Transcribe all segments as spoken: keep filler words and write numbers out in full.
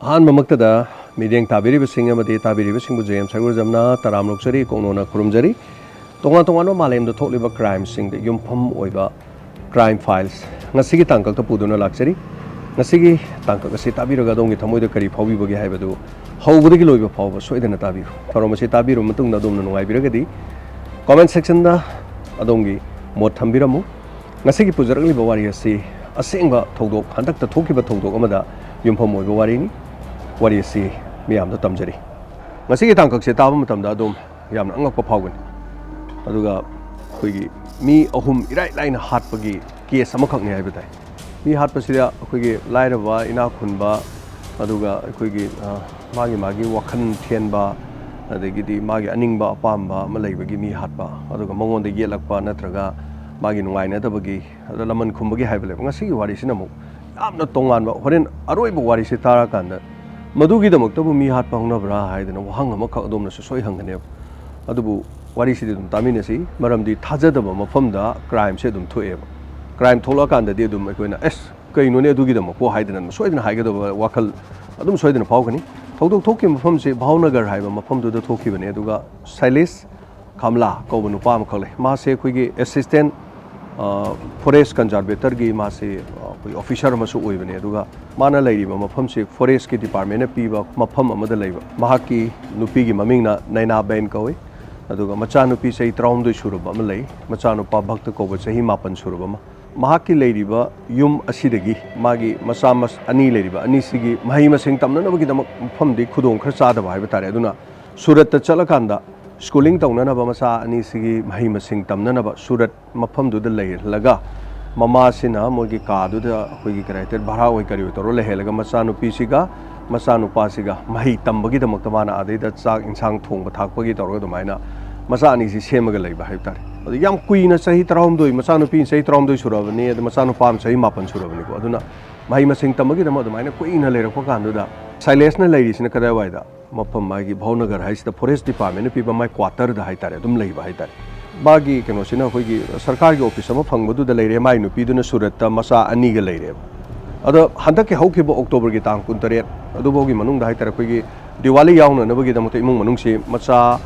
ꯑꯍꯥꯟꯕꯃꯛꯇꯗ ꯃꯤꯠꯌꯦꯡ ꯇꯥꯕꯤꯔꯤꯕꯁꯤꯡ ꯑꯃꯗꯤ ꯇꯥꯕꯤꯔꯤꯕꯁꯤꯡꯕꯨ J M ꯁꯔꯒꯨꯖꯝꯅ ꯇꯔꯥꯝꯅ ꯑꯣꯛꯆꯔꯤ, ꯀꯣꯛꯅꯣꯟꯅ ꯈꯨꯔꯨꯝꯖꯔꯤ꯫ ꯇꯣꯉꯥꯟ ꯇꯣꯉꯥꯟꯕ ꯃꯥꯂꯦꯝꯗ ꯊꯣꯛꯂꯤꯕ ꯀ꯭ꯔꯥꯏꯝꯁꯤꯡꯗ ꯌꯨꯝꯐꯝ ꯑꯣꯏꯕ ꯀ꯭ꯔꯥꯏꯝ ꯐꯥꯏꯜꯁ ꯉꯁꯤꯒꯤ ꯇꯥꯡꯀꯛꯇ ꯄꯨꯗꯨꯅ ꯂꯥꯛꯆꯔꯤ꯫ ꯉꯁꯤꯒꯤ ꯇꯥꯡꯀꯛ ꯑꯁꯤ ꯇꯥꯕꯤꯔꯒ ꯑꯗꯣꯝꯒꯤ ꯊꯃꯣꯏꯗ ꯀꯔꯤ ꯐꯥꯎꯕꯤꯕꯒꯦ ꯍꯥꯏꯕꯗꯨ ꯍꯧꯕꯗꯒꯤ ꯂꯣꯏꯕ ꯐꯥꯎꯕ ꯁꯣꯏꯗꯅ ꯇꯥꯕꯤꯌꯨ꯫ ꯊꯧꯔꯝ ꯑꯁꯤ ꯇꯥꯕꯤꯔꯕ ꯃꯇꯨꯡꯗ ꯑꯗꯣꯝꯅ ꯅꯨꯡꯉꯥꯏꯕꯤꯔꯒꯗꯤ ꯀꯣꯃꯦꯟ ꯁꯦꯛꯁꯟꯗ ꯑꯗꯣꯝꯒꯤ ꯃꯣꯠ ꯊꯝꯕꯤꯔꯝꯃꯨ꯫ ꯉꯁꯤꯒꯤ ꯄꯨꯖꯔꯛꯂꯤꯕ ꯋꯥꯔꯤ ꯑꯁꯤ ꯑꯁꯦꯡꯕ ꯊꯧꯗꯣꯛ, ꯍꯟꯗꯛꯇ ꯊꯣꯛꯈꯤꯕ ꯊꯧꯗꯣꯛ ꯑꯃꯗ ꯌꯨꯝꯐꯝ ꯑꯣꯏꯕ ꯋꯥꯔꯤꯅꯤ꯫ ꯋꯥꯔꯤ ꯑꯁꯤ ꯃꯤꯌꯥꯝꯗ ꯇꯝꯖꯔꯤ꯫ ꯉꯁꯤꯒꯤ ꯇꯥꯡꯀꯛꯁꯦ ꯇꯥꯕ ꯃꯇꯝꯗ ꯑꯗꯨꯝ ꯌꯥꯝꯅ ꯑꯉꯛꯄ ꯐꯥꯎꯒꯅꯤ꯫ ꯑꯗꯨꯒ ꯑꯩꯈꯣꯏꯒꯤ ꯃꯤ ꯑꯍꯨꯝ ꯏꯔꯥꯏ ꯂꯥꯏꯅ ꯍꯥꯠꯄꯒꯤ ꯀꯦꯁ ꯑꯃꯈꯛꯅꯤ ꯍꯥꯏꯕ ꯇꯥꯏ꯫ ꯃꯤ ꯍꯥꯠꯄꯁꯤꯗ ꯑꯩꯈꯣꯏꯒꯤ ꯂꯥꯏꯔꯕ, ꯏꯅꯥꯛ ꯈꯨꯟꯕ, ꯑꯗꯨꯒ ꯑꯩꯈꯣꯏꯒꯤ, ꯑ, ꯃꯥꯒꯤ ꯃꯥꯒꯤ ꯋꯥꯈꯜ ꯊꯦꯟꯕ, ꯑꯗꯒꯤꯗꯤ ꯃꯥꯒꯤ ꯑꯅꯤꯡꯕ ꯑꯄꯥꯝꯕ ꯑꯃ ꯂꯩꯕꯒꯤ ꯃꯤ ꯍꯥꯠꯄ, ꯑꯗꯨꯒ ꯃꯉꯣꯟꯗ ꯌꯦꯠꯂꯛꯄ ꯅꯠꯇ꯭ꯔꯒ ꯃꯥꯒꯤ ꯅꯨꯡꯉꯥꯏꯅꯗꯕꯒꯤ ꯑꯗ ꯂꯃꯟ ꯈꯨꯝꯕꯒꯤ ꯍꯥꯏꯕ ꯂꯩꯕ꯫ ꯉꯁꯤꯒꯤ ꯋꯥꯔꯤꯁꯤꯅ ꯑꯃꯨꯛ ꯌꯥꯝꯅ ꯇꯣꯉꯥꯟꯕ, ꯍꯣꯔꯦꯟ ꯑꯔꯣꯏꯕ ꯋꯥꯔꯤꯁꯤ ꯇꯥꯔꯀꯥꯟꯗ ꯃꯗꯨꯒꯤꯗꯃꯛꯇꯕꯨ ꯃꯤ ꯍꯥꯠꯄ ꯍꯧꯅꯕ꯭ꯔꯥ ꯍꯥꯏꯗꯅ ꯋꯥꯍꯪ ꯑꯃꯈꯛ ꯑꯗꯣꯝꯅꯁꯨ ꯁꯣꯏ ꯍꯪꯒꯅꯦꯕ꯫ ꯑꯗꯨꯕꯨ ꯋꯥꯔꯤꯁꯤꯗꯤ ꯑꯗꯨꯝ ꯇꯥꯃꯤꯟꯅꯁꯤ, ꯃꯔꯝꯗꯤ ꯊꯥꯖꯗꯕ ꯃꯐꯝꯗ ꯀ꯭ꯔꯥꯏꯝꯁꯦ ꯑꯗꯨꯝ ꯊꯣꯛꯑꯦꯕ꯫ ꯀ꯭ꯔꯥꯏꯝ ꯊꯣꯛꯂꯛꯑꯀꯥꯟꯗꯗꯤ ꯑꯗꯨꯝ ꯑꯩꯈꯣꯏꯅ, "ꯑꯦꯁ, ꯀꯩꯅꯣꯅꯦ?" ꯑꯗꯨꯒꯤꯗꯃꯛꯄꯨ ꯍꯥꯏꯗꯅ ꯑꯗꯨꯝ ꯁꯣꯏꯗꯅ ꯍꯥꯏꯒꯗꯕ ꯋꯥꯈꯜ ꯑꯗꯨꯝ ꯁꯣꯏꯗꯅ ꯐꯥꯎꯒꯅꯤ꯫ ꯊꯧꯗꯣꯛ ꯊꯣꯛꯈꯤꯕ ꯃꯐꯝꯁꯤ ꯚꯥꯎꯅꯒꯔ ꯍꯥꯏꯕ ꯃꯐꯝꯗꯨꯗ ꯊꯣꯛꯈꯤꯕꯅꯦ꯫ ꯑꯗꯨꯒ ꯁꯥꯏꯂꯤꯁ ꯈꯥꯝꯂꯥ ꯀꯧꯕ ꯅꯨꯄꯥ ꯑꯃꯈꯛ ꯂꯩ꯫ ꯃꯥꯁꯦ ꯑꯩꯈꯣꯏꯒꯤ ꯑꯦꯁꯤꯁꯇꯦꯟ, ꯑ, ꯐꯣꯔꯦꯁ ꯀꯟꯖꯥꯔꯕꯦꯇꯔꯒꯤ ꯃꯥꯁꯦ, ꯑ, ꯑꯩꯈꯣꯏ ꯑꯣꯐꯤꯁꯔ ꯑꯃꯁꯨ ꯑꯣꯏꯕꯅꯦ꯫ ꯑꯗꯨꯒ ꯃꯥꯅ ꯂꯩꯔꯤꯕ ꯃꯐꯝꯁꯦ ꯐꯣꯔꯦꯁꯀꯤ ꯗꯤꯄꯥꯔꯠꯃꯦꯟꯅ ꯄꯤꯕ ꯃꯐꯝ ꯑꯃꯗ ꯂꯩꯕ꯫ ꯃꯍꯥꯛꯀꯤ ꯅꯨꯄꯤꯒꯤ ꯃꯃꯤꯡꯅ ꯅꯩꯅꯥ ꯕꯦꯟ ꯀꯧꯏ꯫ ꯑꯗꯨꯒ ꯃꯆꯥꯅꯨꯄꯤ ꯆꯍꯤ ꯇꯔꯥꯍꯨꯝꯗꯣꯏ ꯁꯨꯔꯕ ꯑꯃ ꯂꯩ, ꯃꯆꯥꯅꯨꯄꯥ ꯚꯛꯇ ꯀꯧꯕ ꯆꯍꯤ ꯃꯥꯄꯟ ꯁꯨꯔꯕ ꯑꯃ꯫ ꯃꯍꯥꯛꯀꯤ ꯂꯩꯔꯤꯕ ꯌꯨꯝ ꯑꯁꯤꯗꯒꯤ ꯃꯥꯒꯤ ꯃꯆꯥ ꯃꯁ-, ꯑꯅꯤ ꯂꯩꯔꯤꯕ ꯑꯅꯤꯁꯤꯒꯤ ꯃꯍꯩ ꯃꯁꯤꯡ ꯇꯝꯅꯅꯕꯒꯤꯗꯃꯛ ꯃꯐꯝꯗꯤ ꯈꯨꯗꯣꯡ ꯈꯔ ꯆꯥꯗꯕ ꯍꯥꯏꯕ ꯇꯥꯔꯦ꯫ ꯑꯗꯨꯅ ꯁꯨꯔꯠꯇ ꯆꯠꯂꯀꯥꯟꯗ ꯁ꯭ꯀꯨꯂꯤꯡ ꯇꯧꯅꯅꯕ, ꯃꯆꯥ ꯑꯅꯤꯁꯤꯒꯤ ꯃꯍꯩ ꯃꯁꯤꯡ ꯇꯝꯅꯅꯕ ꯁꯨꯔꯠ ꯃꯐꯝꯗꯨꯗ ꯂꯩꯍꯜꯂꯒ, ꯃꯃꯥꯁꯤꯅ ꯃꯣꯏꯒꯤ ꯀꯥꯗꯨꯗ ꯑꯩꯈꯣꯏꯒꯤ ꯀꯔꯤ ꯍꯥꯏꯇꯥꯔꯦ, ꯚꯔꯥ ꯑꯣꯏ ꯀꯔꯤ ꯑꯣꯏ ꯇꯧꯔ ꯂꯩꯍꯜꯂꯒ, ꯃꯆꯥꯅꯨꯄꯤꯁꯤꯒ ꯃꯆꯥꯅꯨꯄꯥꯁꯤꯒ ꯃꯍꯩ ꯇꯝꯕꯒꯤꯗꯃꯛꯇ ꯃꯥꯅ ꯑꯗꯩꯗ ꯆꯥꯛ ꯏꯟꯁꯥꯡ ꯊꯣꯡꯕ ꯊꯥꯛꯄꯒꯤ ꯇꯧꯔꯒ ꯑꯗꯨꯃꯥꯏꯅ ꯃꯆꯥ ꯑꯅꯤꯁꯤ ꯁꯦꯝꯃꯒ ꯂꯩꯕ ꯍꯥꯏꯕ ꯇꯥꯔꯦ꯫ ꯑꯗꯨ ꯌꯥꯝ ꯀꯨꯏꯅ, ꯆꯍꯤ ꯇꯔꯥꯍꯨꯝꯗꯣꯏ, ꯃꯆꯥꯅꯨꯄꯤꯅ ꯆꯍꯤ ꯇꯔꯥꯍꯨꯝꯗꯣꯏ ꯁꯨꯔꯕꯅꯤ, ꯑꯗ ꯃꯆꯥꯅꯨꯄꯥ ꯑꯃ ꯆꯍꯤ ꯃꯥꯄꯟ ꯁꯨꯔꯕꯅꯤꯀꯣ꯫ ꯑꯗꯨꯅ ꯃꯍꯩ ꯃꯁꯤꯡ ꯇꯝꯕꯒꯤꯗꯃꯛ ꯑꯗꯨꯃꯥꯏꯅ ꯀꯨꯏꯅ ꯂꯩꯔꯛꯄ ꯀꯥꯟꯗꯨꯗ, ꯁꯥꯏꯂꯦꯁꯅ ꯂꯩꯔꯤꯁꯤꯅ ꯀꯗꯥꯏꯋꯥꯏꯗ? ꯃꯐꯝ ꯃꯥꯒꯤ ꯚꯥꯎꯅꯒꯔ ꯍꯥꯏꯁꯤꯗ ꯐꯣꯔꯦꯁ ꯗꯤꯄꯥꯔꯠꯃꯦꯟꯅ ꯄꯤꯕ ꯃꯥꯏ ꯀ꯭ꯋꯥꯇꯔꯗ ꯍꯥꯏꯇꯥꯔꯦ, ꯑꯗꯨꯝ ꯂꯩꯕ ꯍꯥꯏꯇꯥꯔꯦ꯫ ꯃꯥꯒꯤ ꯀꯩꯅꯣꯁꯤꯅ ꯑꯩꯈꯣꯏꯒꯤ ꯁꯔꯀꯥꯔꯒꯤ ꯑꯣꯐꯤꯁ ꯑꯃ ꯐꯪꯕꯗꯨꯗ ꯂꯩꯔꯦ, ꯃꯥꯏ ꯅꯨꯄꯤꯗꯨꯅ ꯁꯨꯔꯠꯇ ꯃꯆꯥ ꯑꯅꯤꯒ ꯂꯩꯔꯦꯕ꯫ ꯑꯗꯣ ꯍꯟꯗꯛꯀꯤ ꯍꯧꯈꯤꯕ ꯑꯣꯛꯇꯣꯕꯔꯒꯤ ꯇꯥꯡ ꯀꯨꯟꯇꯔꯦꯠ ꯑꯗꯨꯐꯥꯎꯒꯤ ꯃꯅꯨꯡꯗ ꯍꯥꯏꯇꯥꯔꯦ, ꯑꯩꯈꯣꯏꯒꯤ ꯗꯤꯋꯥꯂꯤ ꯌꯥꯎꯅꯅꯕꯒꯤꯗꯃꯛꯇ ꯏꯃꯨꯡ ꯃꯅꯨꯡꯁꯤ, ꯃꯆꯥ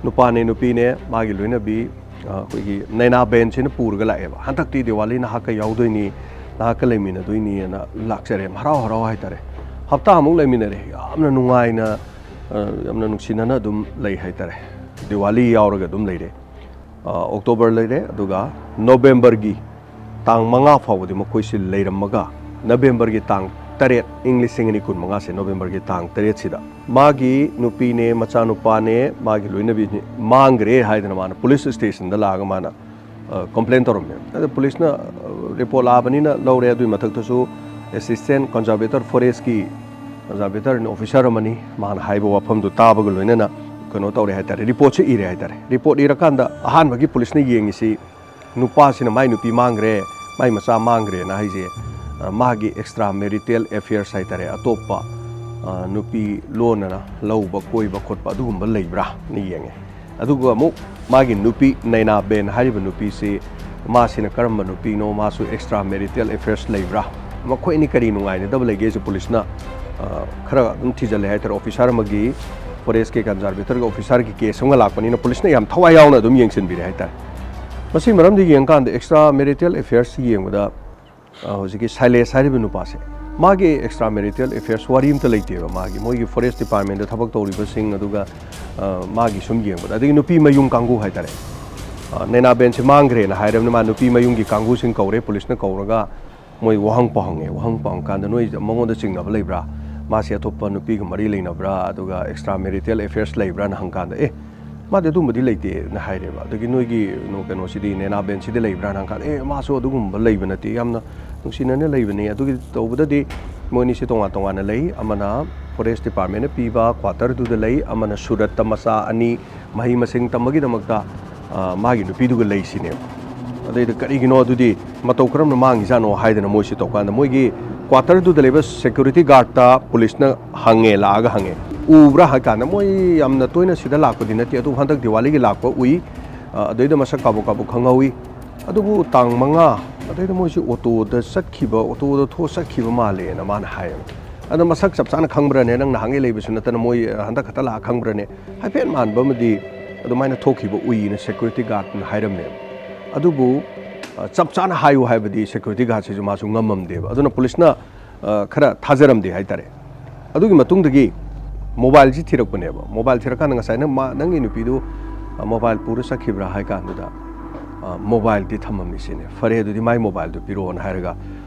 ꯅꯨꯄꯥꯅꯦ, ꯅꯨꯄꯤꯅꯦ, ꯃꯥꯒꯤ ꯂꯣꯏꯅꯕꯤ, ꯑ, ꯑꯩꯈꯣꯏꯒꯤ ꯅꯩꯅꯥ ꯕꯦꯟꯁꯤꯅ ꯄꯨꯔꯒ ꯂꯥꯛꯑꯦꯕ꯫ "ꯍꯟꯗꯛꯇꯤ ꯗꯤꯋꯥꯂꯤ ꯅꯍꯥꯛꯀ ꯌꯥꯎꯗꯣꯏꯅꯤ, ꯅꯍꯥꯛꯀ ꯂꯩꯃꯤꯟꯅꯗꯣꯏꯅꯤꯅ" ꯂꯥꯛꯆꯔꯦ, ꯍꯔꯥꯎ ꯍꯔꯥꯎ ꯍꯥꯏꯇꯥꯔꯦ꯫ ꯍꯞꯇꯥꯃꯨꯛ ꯂꯩꯃꯤꯟꯅꯔꯦ, ꯌꯥꯝꯅ ꯅꯨꯡꯉꯥꯏꯅ, ꯑ, ꯌꯥꯝꯅ ꯅꯨꯡꯁꯤꯅꯅ ꯑꯗꯨꯝ ꯂꯩ ꯍꯥꯏꯇꯥꯔꯦ꯫ ꯗꯤꯋꯥꯂꯤ ꯌꯥꯎꯔꯒ ꯑꯗꯨꯝ ꯂꯩꯔꯦ꯫ ꯑ, ꯑꯣꯛꯇꯣꯕꯔ ꯂꯩꯔꯦ, ꯑꯗꯨꯒ ꯅꯣꯕꯦꯝꯕꯔꯒꯤ ꯇꯥꯡ ꯃꯉꯥ ꯐꯥꯎꯕꯗꯤ ꯃꯈꯣꯏꯁꯤ ꯂꯩꯔꯝꯃꯒ, ꯅꯕꯦꯝꯕꯔꯒꯤ ꯇꯥꯡ ꯇꯔꯦꯠ, ꯏꯪ ꯂꯤꯁꯤꯡ ꯑꯅꯤ ꯀꯨꯟꯃꯉꯥꯁꯦ, ꯅꯣꯕꯦꯝꯕꯔꯒꯤ ꯇꯥꯡ ꯇꯔꯦꯠꯁꯤꯗ ꯃꯥꯒꯤ ꯅꯨꯄꯤꯅꯦ, ꯃꯆꯥꯅꯨꯄꯥꯅꯦ, ꯃꯥꯒꯤ ꯂꯣꯏꯅꯕꯤꯅꯦ ꯃꯥꯡꯈ꯭ꯔꯦ ꯍꯥꯏꯗꯅ ꯃꯥꯅ ꯄꯨꯂꯤꯁ ꯁ꯭ꯇꯦꯁꯟꯗ ꯂꯥꯛꯑꯒ ꯃꯥꯅ, ꯑ, ꯀꯝꯄ꯭ꯂꯦꯟ ꯇꯧꯔꯝꯃꯦ꯫ ꯑꯗ ꯄꯨꯂꯤꯁꯅ, ꯑ, ꯔꯤꯄꯣꯔꯠ ꯂꯥꯛꯑꯕꯅꯤꯅ ꯂꯧꯔꯦ꯫ ꯑꯗꯨꯒꯤ ꯃꯊꯛꯇꯁꯨ ꯑꯦꯁꯤꯁꯇꯦꯟ ꯀꯟꯖꯥꯔꯕꯦꯇꯔ ꯐꯣꯔꯦꯁꯀꯤ ꯀꯟꯖꯥꯔꯕꯦꯇꯔ ꯑꯣꯐꯤꯁꯥꯔ ꯑꯃꯅꯤ, ꯃꯥꯅ ꯍꯥꯏꯕ ꯋꯥꯐꯝꯗꯨ ꯇꯥꯕꯒ ꯂꯣꯏꯅꯅ ꯀꯩꯅꯣ ꯇꯧꯔꯦ ꯍꯥꯏꯇꯥꯔꯦ, ꯔꯤꯄꯣꯔꯠꯁꯦ ꯏꯔꯦ ꯍꯥꯏꯇꯥꯔꯦ꯫ ꯔꯤꯄꯣꯔꯠ ꯏꯔꯀꯥꯟꯗ ꯑꯍꯥꯟꯕꯒꯤ ꯄꯨꯂꯤꯁꯅ ꯌꯦꯡꯉꯤꯁꯤ ꯅꯨꯄꯥꯁꯤꯅ ꯃꯥꯏ ꯅꯨꯄꯤ ꯃꯥꯡꯈ꯭ꯔꯦ, ꯃꯥꯏ ꯃꯆꯥ ꯃꯥꯡꯈ꯭ꯔꯦꯅ ꯍꯥꯏꯁꯦ, ꯑ, ꯃꯥꯒꯤ ꯑꯦꯛꯁꯇ꯭ꯔꯥ ꯃꯦꯔꯤꯇꯦꯜ ꯑꯦꯐꯤꯌꯔꯁ ꯍꯥꯏꯇꯥꯔꯦ, ꯑꯇꯣꯞꯄ, ꯑ, ꯅꯨꯄꯤ ꯂꯣꯟꯅꯅ ꯂꯧꯕ, ꯀꯣꯏꯕ ꯈꯣꯠꯄ ꯑꯗꯨꯒꯨꯝꯕ ꯂꯩꯕ꯭ꯔꯥꯅ ꯌꯦꯡꯉꯦ꯫ ꯑꯗꯨꯒ ꯑꯃꯨꯛ ꯃꯥꯒꯤ ꯅꯨꯄꯤ ꯅꯩꯅꯥ ꯕꯦꯟ ꯍꯥꯏꯔꯤꯕ ꯅꯨꯄꯤꯁꯤ, ꯃꯥꯁꯤꯅ ꯀꯔꯝꯕ ꯅꯨꯄꯤꯅꯣ, ꯃꯥꯁꯨ ꯑꯦꯛꯁꯇ꯭ꯔꯥ ꯃꯦꯔꯤꯇꯦꯜ ꯑꯦꯐꯤꯌꯔꯁ ꯂꯩꯕ꯭ꯔꯥ, ꯃꯈꯣꯏ ꯑꯅꯤ ꯀꯔꯤ ꯅꯨꯡꯉꯥꯏꯅꯗꯕ ꯂꯩꯒꯦꯁꯦ ꯄꯨꯂꯤꯁꯅ, ꯑ, ꯈꯔ ꯑꯗꯨꯝ ꯊꯤꯖꯤꯜꯂꯦ ꯍꯥꯏꯇꯥꯔꯦ꯫ ꯑꯣꯐꯤꯁꯥꯔ ꯑꯃꯒꯤ, ꯐꯣꯔꯦꯁꯀꯤ ꯀꯟꯖꯥꯔꯕꯦꯇꯔꯒꯤ ꯑꯣꯐꯤꯁꯥꯔꯒꯤ ꯀꯦꯁ ꯑꯃꯒ ꯂꯥꯛꯄꯅꯤꯅ ꯄꯨꯂꯤꯁꯅ ꯌꯥꯝ ꯊꯋꯥꯏ ꯌꯥꯎꯅ ꯑꯗꯨꯝ ꯌꯦꯡꯁꯤꯟꯕꯤꯔꯦ ꯍꯥꯏꯇꯥꯔꯦ꯫ ꯃꯁꯤ ꯃꯔꯝꯗ ꯌꯦꯡꯀꯥꯟꯗ ꯑꯦꯛꯁꯇ꯭ꯔꯥ ꯃꯦꯔꯤꯇꯦꯜ ꯑꯦꯐꯤꯌꯔꯁ ꯌꯦꯡꯕꯗ, ꯑ, ꯍꯧꯖꯤꯛꯀꯤ ꯁꯥꯏꯂꯦꯁ ꯍꯥꯏꯔꯤꯕ ꯅꯨꯄꯥꯁꯦ, ꯃꯥꯒꯤ ꯑꯦꯛꯁꯇ꯭ꯔꯥ ꯃꯦꯔꯤꯇꯦꯜ ꯑꯦꯐꯤꯌꯔꯁ ꯋꯥꯔꯤ ꯑꯝꯇ ꯂꯩꯇꯦꯕ꯫ ꯃꯥꯒꯤ, ꯃꯣꯏꯒꯤ ꯐꯣꯔꯦꯁ ꯗꯤꯄꯥꯔꯠꯃꯦꯟꯗ ꯊꯕꯛ ꯇꯧꯔꯤꯕꯁꯤꯡ, ꯑꯗꯨꯒ, ꯑ, ꯃꯥꯒꯤ ꯁꯨꯝ ꯌꯦꯡꯕꯗ, ꯑꯗꯒꯤ ꯅꯨꯄꯤ ꯃꯌꯨꯝ ꯀꯥꯡꯕꯨ ꯍꯥꯏꯇꯥꯔꯦ, ꯑ, ꯅꯩꯅꯥ ꯕꯦꯟꯁꯦ ꯃꯥꯡꯈ꯭ꯔꯦꯅ ꯍꯥꯏꯔꯕꯅꯤꯅ ꯃꯥ ꯅꯨꯄꯤ ꯃꯌꯨꯝꯒꯤ ꯀꯥꯡꯕꯨꯁꯤꯡ ꯀꯧꯔꯦ, ꯄꯨꯂꯤꯁꯅ ꯀꯧꯔꯒ ꯃꯣꯏ ꯋꯥꯍꯪ ꯄꯥꯎ ꯍꯪꯉꯦ꯫ ꯋꯥꯍꯪ ꯄꯥꯎ ꯍꯪꯀꯥꯟꯗ ꯅꯣꯏ ꯃꯉꯣꯟꯗ ꯆꯤꯡꯅꯕ ꯂꯩꯕ꯭ꯔꯥ, ꯃꯥꯁꯦ ꯑꯇꯣꯞꯄ ꯅꯨꯄꯤꯒ ꯃꯔꯤ ꯂꯩꯅꯕ꯭ꯔꯥ, ꯑꯗꯨꯒ ꯑꯦꯛꯁꯇ꯭ꯔꯥ ꯃꯦꯔꯤꯇꯦꯜ ꯑꯦꯐꯤꯌꯔꯁ ꯂꯩꯕ꯭ꯔꯥꯅ ꯍꯪꯀꯥꯟꯗ, "ꯑꯦ, ꯃꯥꯗꯤ ꯑꯗꯨꯝꯕꯗꯤ ꯂꯩꯇꯦꯅ" ꯍꯥꯏꯔꯦꯕ꯫ ꯑꯗꯒꯤ ꯅꯣꯏꯒꯤ ꯀꯩꯅꯣ-, ꯀꯩꯅꯣꯁꯤꯗꯤ, ꯅꯩꯅꯥ ꯕꯦꯟꯁꯤꯗꯤ ꯂꯩꯕ꯭ꯔꯥꯅ ꯍꯪꯀꯥꯟꯗ, "ꯑꯦ, ꯃꯥꯁꯨ ꯑꯗꯨꯒꯨꯝꯕ ꯂꯩꯕ ꯅꯠꯇꯦ, ꯌꯥꯝꯅ ꯅꯨꯡꯁꯤꯅꯅ ꯂꯩꯕꯅꯦ, ꯑꯗꯨꯒꯤ ꯇꯧꯕꯗꯗꯤ ꯃꯣꯏꯅꯤꯁꯤ ꯇꯣꯉꯥꯟ ꯇꯣꯉꯥꯟꯅ ꯂꯩ, ꯑꯃꯅ ꯐꯣꯔꯦꯁ ꯗꯤꯄꯥꯔꯠꯃꯦꯟꯅ ꯄꯤꯕ ꯀ꯭ꯋꯥꯇꯔꯗꯨꯗ ꯂꯩ, ꯑꯃꯅ ꯁꯨꯔꯠꯇ ꯃꯆꯥ ꯑꯅꯤ ꯃꯍꯩ ꯃꯁꯤꯡ ꯇꯝꯕꯒꯤꯗꯃꯛꯇ, ꯑ, ꯃꯥꯒꯤ ꯅꯨꯄꯤꯗꯨꯒ ꯂꯩꯁꯤꯅꯦꯕ"꯫ ꯑꯗꯩꯗ ꯀꯔꯤꯒꯤꯅꯣ ꯑꯗꯨꯗꯤ, ꯃꯇꯧ ꯀꯔꯝꯅ ꯃꯥꯡꯉꯤꯖꯥꯠꯅꯣ ꯍꯥꯏꯗꯅ ꯃꯣꯏꯁꯤ ꯇꯧꯀꯥꯟꯗ, ꯃꯣꯏꯒꯤ ꯀ꯭ꯋꯥꯇꯔꯗꯨꯗ ꯂꯩꯕ ꯁꯦꯀ꯭ꯌꯨꯔꯤꯇꯤ ꯒꯥꯔꯗꯇ ꯄꯨꯂꯤꯁꯅ ꯍꯪꯉꯦ, ꯂꯥꯛꯑꯒ ꯍꯪꯉꯦ, "ꯎꯕ꯭ꯔꯥ?" ꯍꯥꯏ ꯀꯥꯟꯗ, "ꯃꯣꯏ ꯌꯥꯝꯅ ꯇꯣꯏꯅ ꯁꯤꯗ ꯂꯥꯛꯄꯗꯤ ꯅꯠꯇꯦ, ꯑꯗꯨꯕꯨ ꯍꯟꯗꯛ ꯗꯤꯋꯥꯂꯤꯒꯤ ꯂꯥꯛꯄ ꯎꯏ, ꯑ, ꯑꯗꯩꯗ ꯃꯁꯛ ꯀꯥꯕꯛ ꯀꯥꯕꯛ ꯈꯪꯍꯧꯏ, ꯑꯗꯨꯕꯨ ꯇꯥꯡ ꯃꯉꯥ ꯑꯗꯩꯗ ꯃꯣꯏꯁꯤ ꯑꯣꯇꯣꯗ ꯆꯠꯈꯤꯕ, ꯑꯣꯇꯣꯗ ꯊꯣꯛꯑ ꯆꯠꯈꯤꯕ ꯃꯥꯜꯂꯦꯅ ꯃꯥꯅ ꯍꯥꯏꯌꯦꯕ꯫ ꯑꯗꯣ ꯃꯁꯛ ꯆꯞ ꯆꯥꯅ ꯈꯪꯕ꯭ꯔꯅꯦ? ꯅꯪ ꯅꯍꯥꯟꯉꯩ ꯂꯩꯕꯁꯨ ꯅꯠꯇꯅ, ꯃꯣꯏ ꯍꯟꯗꯛ ꯈꯛꯇ ꯂꯥꯛꯑ ꯈꯪꯕ꯭ꯔꯅꯦ? ꯍꯥꯏꯐꯦꯠ ꯃꯥꯟꯕ ꯑꯃꯗꯤ ꯑꯗꯨꯃꯥꯏꯅ ꯊꯣꯛꯈꯤꯕ ꯎꯏꯅ ꯁꯦꯀ꯭ꯌꯨꯔꯤꯇꯤ ꯒꯥꯔꯗꯅ ꯍꯥꯏꯔꯝꯃꯦꯕ꯫ ꯑꯗꯨꯕꯨ, ꯑ, ꯆꯞ ꯆꯥꯅ ꯍꯥꯏꯌꯨ ꯍꯥꯏꯕꯗꯤ ꯁꯦꯀ꯭ꯌꯨꯔꯤꯇꯤ ꯒꯥꯔꯗꯁꯤꯁꯨ ꯃꯥꯁꯨ ꯉꯝꯃꯝꯗꯦꯕ꯫ ꯑꯗꯨꯅ ꯄꯨꯂꯤꯁꯅ, ꯑ, ꯈꯔ ꯊꯥꯖꯔꯝꯗꯦ ꯍꯥꯏꯇꯥꯔꯦ꯫ ꯑꯗꯨꯒꯤ ꯃꯇꯨꯡꯗꯒꯤ ꯃꯣꯕꯥꯏꯜꯁꯤ ꯊꯤꯔꯛꯄꯅꯦꯕ꯫ ꯃꯣꯕꯥꯏꯜ ꯊꯤꯔꯀꯥꯟꯗ ꯉꯁꯥꯏꯅ ꯃꯥ, "ꯅꯪꯒꯤ ꯅꯨꯄꯤꯗꯨ, ꯑ, ꯃꯣꯕꯥꯏꯜ ꯄꯨꯔ ꯆꯠꯈꯤꯕ꯭ꯔꯥ?" ꯍꯥꯏ ꯀꯥꯟꯗꯨꯗ, "ꯑ, ꯃꯣꯕꯥꯏꯜꯗꯤ ꯊꯝꯃꯝꯃꯤ" ꯁꯤꯅꯦ꯫ "ꯐꯔꯦ, ꯑꯗꯨꯗꯤ ꯃꯥꯏ ꯃꯣꯕꯥꯏꯜꯗꯨ ꯄꯤꯔꯛꯑꯣꯅ" ꯍꯥꯏꯔꯒ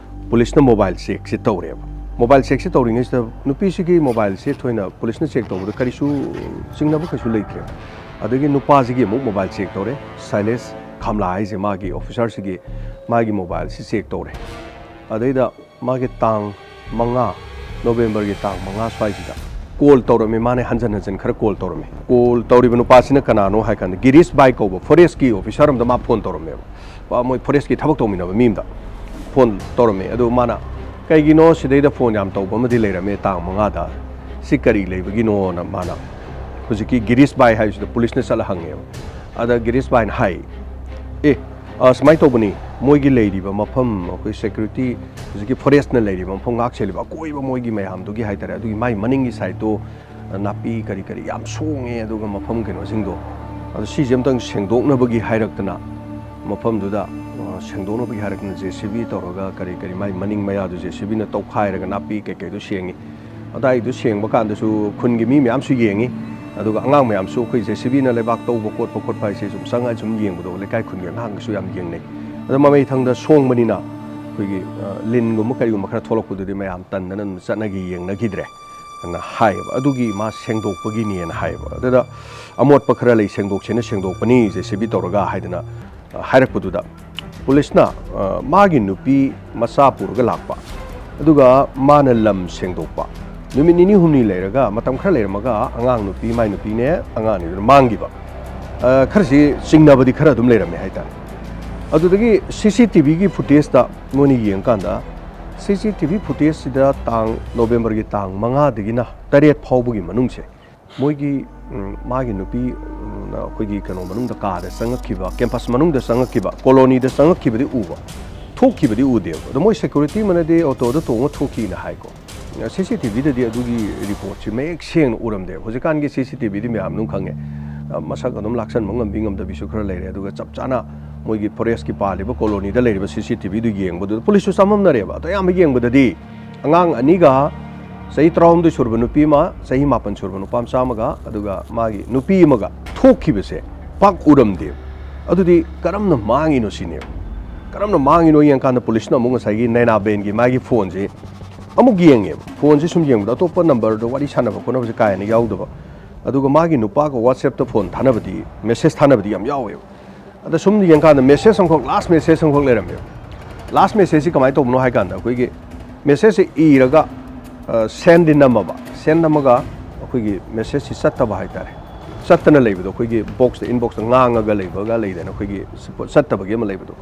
ꯄꯨꯂꯤꯁꯅ ꯃꯣꯕꯥꯏꯜ ꯆꯦꯛꯁꯤ ꯇꯧꯔꯦꯕ꯫ ꯃꯣꯕꯥꯏꯜ ꯆꯦꯛꯁꯤ ꯇꯧꯔꯤꯉꯩꯁꯤꯗ ꯅꯨꯄꯤꯁꯤꯒꯤ ꯃꯣꯕꯥꯏꯜꯁꯦ ꯊꯣꯏꯅ ꯄꯨꯂꯤꯁꯅ ꯆꯦꯛ ꯇꯧꯕꯗ ꯀꯔꯤꯁꯨ ꯆꯤꯡꯅꯕ ꯀꯩꯁꯨ ꯂꯩꯇ꯭ꯔꯦ꯫ ꯑꯗꯒꯤ ꯅꯨꯄꯥꯁꯤꯒꯤ ꯑꯃꯨꯛ ꯃꯣꯕꯥꯏꯜ ꯆꯦꯛ ꯇꯧꯔꯦ꯫ ꯁꯥꯏꯂꯦꯁ ꯈꯥꯝꯂꯥ ꯍꯥꯏꯁꯦ, ꯃꯥꯒꯤ ꯑꯣꯐꯤꯁꯥꯔꯁꯤꯒꯤ, ꯃꯥꯒꯤ ꯃꯣꯕꯥꯏꯜꯁꯤ ꯆꯦꯛ ꯇꯧꯔꯦ꯫ ꯑꯗꯩꯗ ꯃꯥꯒꯤ ꯇꯥꯡ ꯃꯉꯥ, ꯅꯣꯕꯦꯝꯕꯔꯒꯤ ꯇꯥꯡ ꯃꯉꯥ ꯁ꯭ꯋꯥꯏꯁꯤꯗ ꯀꯣꯜ ꯇꯧꯔꯝꯃꯤ꯫ ꯃꯥꯅ ꯍꯟꯖꯟ ꯍꯟꯖꯟ ꯈꯔ ꯀꯣꯜ ꯇꯧꯔꯝꯃꯤ꯫ ꯀꯣꯜ ꯇꯧꯔꯤꯕ ꯅꯨꯄꯥꯁꯤꯅ ꯀꯅꯥꯅꯣ ꯍꯥꯏ ꯀꯥꯟꯗ, ꯒꯤꯔꯤꯁ ꯕꯥꯏ ꯀꯧꯕ ꯐꯣꯔꯦꯁꯀꯤ ꯑꯣꯐꯤꯁꯥꯔ ꯑꯃꯗ ꯃꯥ ꯐꯣꯟ ꯇꯧꯔꯝꯃꯦꯕ꯫ ꯄ-, ꯃꯣꯏ ꯐꯣꯔꯦꯁꯀꯤ ꯊꯕꯛ ꯇꯧꯃꯤꯟꯅꯕ ꯃꯤ ꯑꯃꯗ ꯐꯣꯟ ꯇꯧꯔꯝꯃꯦ꯫ ꯑꯗꯨ ꯃꯥꯅ, "ꯀꯩꯒꯤꯅꯣ ꯁꯤꯗꯩꯗ ꯐꯣꯟ ꯌꯥꯝ ꯇꯧꯕ ꯑꯃꯗꯤ ꯂꯩꯔꯝꯃꯦ ꯇꯥꯡ ꯃꯉꯥꯗ, ꯁꯤ ꯀꯔꯤ ꯂꯩꯕꯒꯤꯅꯣꯅ?" ꯃꯥꯅ ꯍꯧꯖꯤꯛꯀꯤ ꯒꯤꯔꯤꯁ ꯕꯥꯏ ꯍꯥꯏꯕꯁꯤꯗ ꯄꯨꯂꯤꯁꯅ ꯆꯠꯂ ꯍꯪꯉꯦꯕ꯫ ꯑꯗ ꯒꯤꯔꯤꯁ ꯕꯥꯏꯅ ꯍꯥꯏ, "ꯑꯦ, ꯑ, ꯁꯨꯃꯥꯏꯅ ꯇꯧꯕꯅꯤ, ꯃꯣꯏꯒꯤ ꯂꯩꯔꯤꯕ ꯃꯐꯝ, ꯑꯩꯈꯣꯏ ꯁꯦꯀ꯭ꯌꯨꯔꯤꯇꯤ, ꯍꯧꯖꯤꯛꯀꯤ ꯐꯣꯔꯦꯁꯅ ꯂꯩꯔꯤꯕ ꯃꯐꯝ, ꯉꯥꯛ ꯁꯦꯜꯂꯤꯕ ꯑꯀꯣꯏꯕ ꯃꯣꯏꯒꯤ ꯃꯌꯥꯝꯗꯨꯒꯤ ꯍꯥꯏ ꯇꯥꯔꯦ, ꯑꯗꯨꯒꯤ ꯃꯥꯏ ꯃꯅꯤꯡꯒꯤ ꯁꯥꯏꯠꯇꯣ ꯅꯥꯄꯤ ꯀꯔꯤ ꯀꯔꯤ ꯌꯥꯝ ꯁꯣꯡꯉꯦ, ꯑꯗꯨꯒ ꯃꯐꯝ ꯀꯩꯅꯣꯁꯤꯡꯗꯣ, ꯑꯗꯣ ꯁꯤꯁꯦ ꯑꯝꯇꯪ ꯁꯦꯡꯗꯣꯛꯅꯕꯒꯤ ꯍꯥꯏꯔꯛꯇꯅ, ꯃꯐꯝꯗꯨꯗ, ꯑ, ꯁꯦꯡꯗꯣꯛꯅꯕꯒꯤ ꯍꯥꯏꯔꯛꯇꯅ ꯖꯦ ꯁꯤ ꯕꯤ ꯇꯧꯔꯒ ꯀꯔꯤ ꯀꯔꯤ ꯃꯥꯏ ꯃꯅꯤꯡ ꯃꯌꯥꯗꯨ ꯖꯦ ꯁꯤ ꯕꯤꯅ ꯇꯧꯈꯥꯏꯔꯒ ꯅꯥꯄꯤ ꯀꯩꯀꯩꯗꯣ ꯁꯦꯡꯉꯤ꯫ ꯑꯗꯥꯏꯗꯨ ꯁꯦꯡꯕ ꯀꯥꯟꯗꯁꯨ ꯈꯨꯟꯒꯤ ꯃꯤ ꯃꯌꯥꯝꯁꯨ ꯌꯦꯡꯉꯤ, ꯑꯗꯨꯒ ꯑꯉꯥꯡ ꯃꯌꯥꯝꯁꯨ ꯑꯩꯈꯣꯏ ꯖꯦ ꯁꯤ ꯕꯤꯅ ꯂꯩꯕꯥꯛ ꯇꯧꯕ ꯈꯣꯠꯄ ꯈꯣꯠꯄ ꯍꯥꯏꯁꯦ ꯁꯨꯝ ꯆꯪꯉ ꯁꯨꯝ ꯌꯦꯡꯕꯗꯣ ꯂꯩꯀꯥꯏ ꯈꯨꯟꯒꯤ ꯑꯉꯥꯡꯒꯁꯨ ꯌꯥꯝ ꯌꯦꯡꯅꯩ꯫ ꯑꯗꯣ ꯃꯃꯩ ꯊꯪꯗ ꯁꯣꯡꯕꯅꯤꯅ ꯑꯩꯈꯣꯏꯒꯤ, ꯑ, ꯂꯤꯟꯒꯨꯝꯕ ꯀꯔꯤꯒꯨꯝꯕ ꯈꯔ ꯊꯣꯛꯂꯛꯄꯗꯨꯗꯤ ꯃꯌꯥꯝ ꯇꯟꯗꯅ ꯑꯗꯨꯝ ꯆꯠꯅꯈꯤ, ꯌꯦꯡꯅꯈꯤꯗ꯭ꯔꯦ ꯑꯅ ꯍꯥꯏꯌꯦꯕ꯫ ꯑꯗꯨꯒꯤ ꯃꯥ ꯁꯦꯡꯗꯣꯛꯄꯒꯤꯅꯦꯅ ꯍꯥꯏꯌꯦꯕ꯫ ꯑꯗꯨꯗ ꯑꯃꯣꯠꯄ ꯈꯔ ꯂꯩ, ꯁꯦꯡꯗꯣꯛꯁꯦꯅ ꯁꯦꯡꯗꯣꯛꯄꯅꯤ ꯖꯦ ꯁꯤ ꯕꯤ ꯇꯧꯔꯒ ꯍꯥꯏꯗꯅ, ꯑ, ꯍꯥꯏꯔꯛꯄꯗꯨꯗ ꯄꯨꯂꯤꯁꯅ, ꯑ, ꯃꯥꯒꯤ ꯅꯨꯄꯤ ꯃꯆꯥ ꯄꯨꯔꯒ ꯂꯥꯛꯄ, ꯑꯗꯨꯒ ꯃꯥꯅ ꯂꯝ ꯁꯦꯡꯗꯣꯛꯄ꯫ ꯅꯨꯃꯤꯠ ꯅꯤꯅꯤ ꯍꯨꯝꯅꯤ ꯂꯩꯔꯒ, ꯃꯇꯝ ꯈꯔ ꯂꯩꯔꯝꯃꯒ ꯑꯉꯥꯡ ꯅꯨꯄꯤ, ꯃꯥꯏ ꯅꯨꯄꯤꯅꯦ, ꯑꯉꯥꯡ ꯑꯅꯤꯗꯨꯅ ꯃꯥꯡꯈꯤꯕ꯫ ꯑ, ꯈꯔꯁꯤ ꯆꯤꯡꯅꯕꯗꯤ ꯈꯔ ꯑꯗꯨꯝ ꯂꯩꯔꯝꯃꯦ ꯍꯥꯏꯇꯥꯔꯦ꯫ ꯑꯗꯨꯗꯒꯤ ꯁꯤ ꯁꯤ ꯇꯤ ꯚꯤꯒꯤ ꯐꯨꯇꯦꯖꯇ ꯃꯣꯏꯅ ꯌꯦꯡꯀꯥꯟꯗ, ꯁꯤ ꯁꯤ ꯇꯤ ꯚꯤ ꯐꯨꯇꯦꯖꯁꯤꯗ ꯇꯥꯡ, ꯅꯣꯕꯦꯝꯕꯔꯒꯤ ꯇꯥꯡ ꯃꯉꯥꯗꯒꯤꯅ ꯇꯔꯦꯠ ꯐꯥꯎꯕꯒꯤ ꯃꯅꯨꯡꯁꯦ, ꯃꯣꯏꯒꯤ, ꯎꯝ, ꯃꯥꯒꯤ ꯅꯨꯄꯤ, ꯎꯝ, ꯑꯩꯈꯣꯏꯒꯤ ꯀꯩꯅꯣ ꯃꯅꯨꯡꯗ, ꯀꯥꯗ ꯆꯪꯉꯛꯈꯤꯕ, ꯀꯦꯝꯄꯁ ꯃꯅꯨꯡꯗ ꯆꯪꯉꯛꯈꯤꯕ, ꯀꯣꯂꯣꯅꯤꯗ ꯆꯪꯉꯛꯈꯤꯕꯗꯤ ꯎꯕ, ꯊꯣꯛꯈꯤꯕꯗꯤ ꯎꯗꯦꯕ꯫ ꯑꯗꯣ ꯃꯣꯏ ꯁꯦꯀ꯭ꯌꯨꯔꯤꯇꯤ ꯑꯃꯅꯗꯤ ꯑꯣꯇꯣꯗ ꯇꯣꯡꯉ ꯊꯣꯛꯈꯤꯅ ꯍꯥꯏꯀꯣ꯫ ꯁꯤ ꯁꯤ ꯇꯤ ꯚꯤꯗꯗꯤ ꯑꯗꯨꯒꯤ ꯔꯤꯄꯣꯔꯠꯁꯤ ꯃꯌꯦꯛ ꯁꯦꯡꯅ ꯎꯔꯝꯗꯦ꯫ ꯍꯧꯖꯤꯛꯀꯥꯟꯒꯤ ꯁꯤ ꯁꯤ ꯇꯤ ꯚꯤꯗꯤ ꯃꯌꯥꯝ ꯑꯗꯨꯝ ꯈꯪꯉꯦ꯫ ꯃꯁꯛ ꯑꯗꯨꯝ ꯂꯥꯛꯁꯟꯕ ꯉꯝꯕꯤ ꯉꯝꯗꯕꯤꯁꯨ ꯈꯔ ꯂꯩꯔꯦ꯫ ꯑꯗꯨꯒ ꯆꯞ ꯆꯥꯅ ꯃꯣꯏꯒꯤ ꯐꯣꯔꯦꯁꯀꯤ ꯄꯥꯜꯂꯤꯕ ꯀꯣꯂꯣꯅꯤꯗ ꯂꯩꯔꯤꯕ ꯁꯤ ꯁꯤ ꯇꯤ ꯚꯤꯗꯨ ꯌꯦꯡꯕꯗꯨꯗ ꯄꯨꯂꯤꯁꯁꯨ ꯆꯃꯝꯅꯔꯦꯕ꯫ ꯑꯗꯣ ꯑꯌꯥꯝꯕ ꯌꯦꯡꯕꯗꯗꯤ ꯑꯉꯥꯡ ꯑꯅꯤꯒ ꯆꯍꯤ ꯇꯔꯥꯍꯨꯝꯗꯣꯏ ꯁꯨꯔꯕ ꯅꯨꯄꯤ ꯑꯃ, ꯆꯍꯤ ꯃꯥꯄꯟ ꯁꯨꯔꯕ ꯅꯨꯄꯥ ꯃꯆꯥ ꯑꯃꯒ, ꯑꯗꯨꯒ ꯃꯥꯒꯤ ꯅꯨꯄꯤ ꯑꯃꯒ ꯊꯣꯛꯈꯤꯕꯁꯦ ꯄꯥꯛ ꯎꯔꯝꯗꯦꯕ꯫ ꯑꯗꯨꯗꯤ ꯀꯔꯝꯅ ꯃꯥꯡꯉꯤꯅꯣ ꯁꯤꯅꯦꯕ꯫ ꯀꯔꯝꯅ ꯃꯥꯡꯉꯤꯅꯣ ꯌꯦꯡꯀꯥꯟꯗ ꯄꯨꯂꯤꯁꯅ ꯑꯃꯨꯛ ꯉꯁꯥꯏꯒꯤ ꯅꯦꯅꯥꯕꯦꯟꯒꯤ ꯃꯥꯒꯤ ꯐꯣꯟꯁꯤ ꯑꯃꯨꯛ ꯌꯦꯡꯉꯦꯕ꯫ ꯐꯣꯟꯁꯤ ꯁꯨꯝ ꯌꯦꯡꯕꯗ ꯑꯇꯣꯞꯄ ꯅꯝꯕꯔꯗ ꯋꯥꯔꯤ ꯁꯥꯟꯅꯕ ꯈꯣꯠꯅꯕꯁꯦ ꯀꯥ ꯍꯦꯟꯅ ꯌꯥꯎꯗꯕ꯫ ꯑꯗꯨꯒ ꯃꯥꯒꯤ ꯅꯨꯄꯥꯒ WhatsApp-ꯇ ꯐꯣꯟ ꯊꯥꯅꯕꯗꯤ, ꯃꯦꯁꯦꯖ ꯊꯥꯅꯕꯗꯤ ꯌꯥꯝ ꯌꯥꯎꯋꯦꯕ꯫ ꯑꯗ ꯁꯨꯝ ꯌꯦꯡꯀꯥꯟꯗ ꯃꯦꯁꯦꯖ ꯑꯃꯈꯛ, ꯂꯥꯁ ꯃꯦꯁꯦꯖ ꯑꯃꯈꯛ ꯂꯩꯔꯝꯃꯦꯕ꯫ ꯂꯥꯁ ꯃꯦꯁꯦꯖꯁꯤ ꯀꯃꯥꯏꯅ ꯇꯧꯕꯅꯣ ꯍꯥꯏ ꯀꯥꯟꯗ, ꯑꯩꯈꯣꯏꯒꯤ ꯃꯦꯁꯦꯖꯁꯦ ꯏꯔꯒ, ꯑ, ꯁꯦꯟꯗꯤ ꯅꯝꯃꯕ, ꯁꯦꯟ ꯅꯝꯃꯒ ꯑꯩꯈꯣꯏꯒꯤ ꯃꯦꯁꯦꯖꯁꯤ ꯆꯠꯇꯕ ꯍꯥꯏꯇꯥꯔꯦ꯫ ꯆꯠꯇꯅ ꯂꯩꯕꯗꯣ, ꯑꯩꯈꯣꯏꯒꯤ ꯕꯣꯛꯁꯇ, ꯏꯟꯕꯣꯛꯁꯇ ꯉꯥꯡꯉꯒ ꯂꯩꯕꯒ ꯂꯩꯗꯅ, ꯑꯩꯈꯣꯏꯒꯤ ꯆꯠꯇꯕꯒꯤ ꯑꯃ ꯂꯩꯕꯗꯣ꯫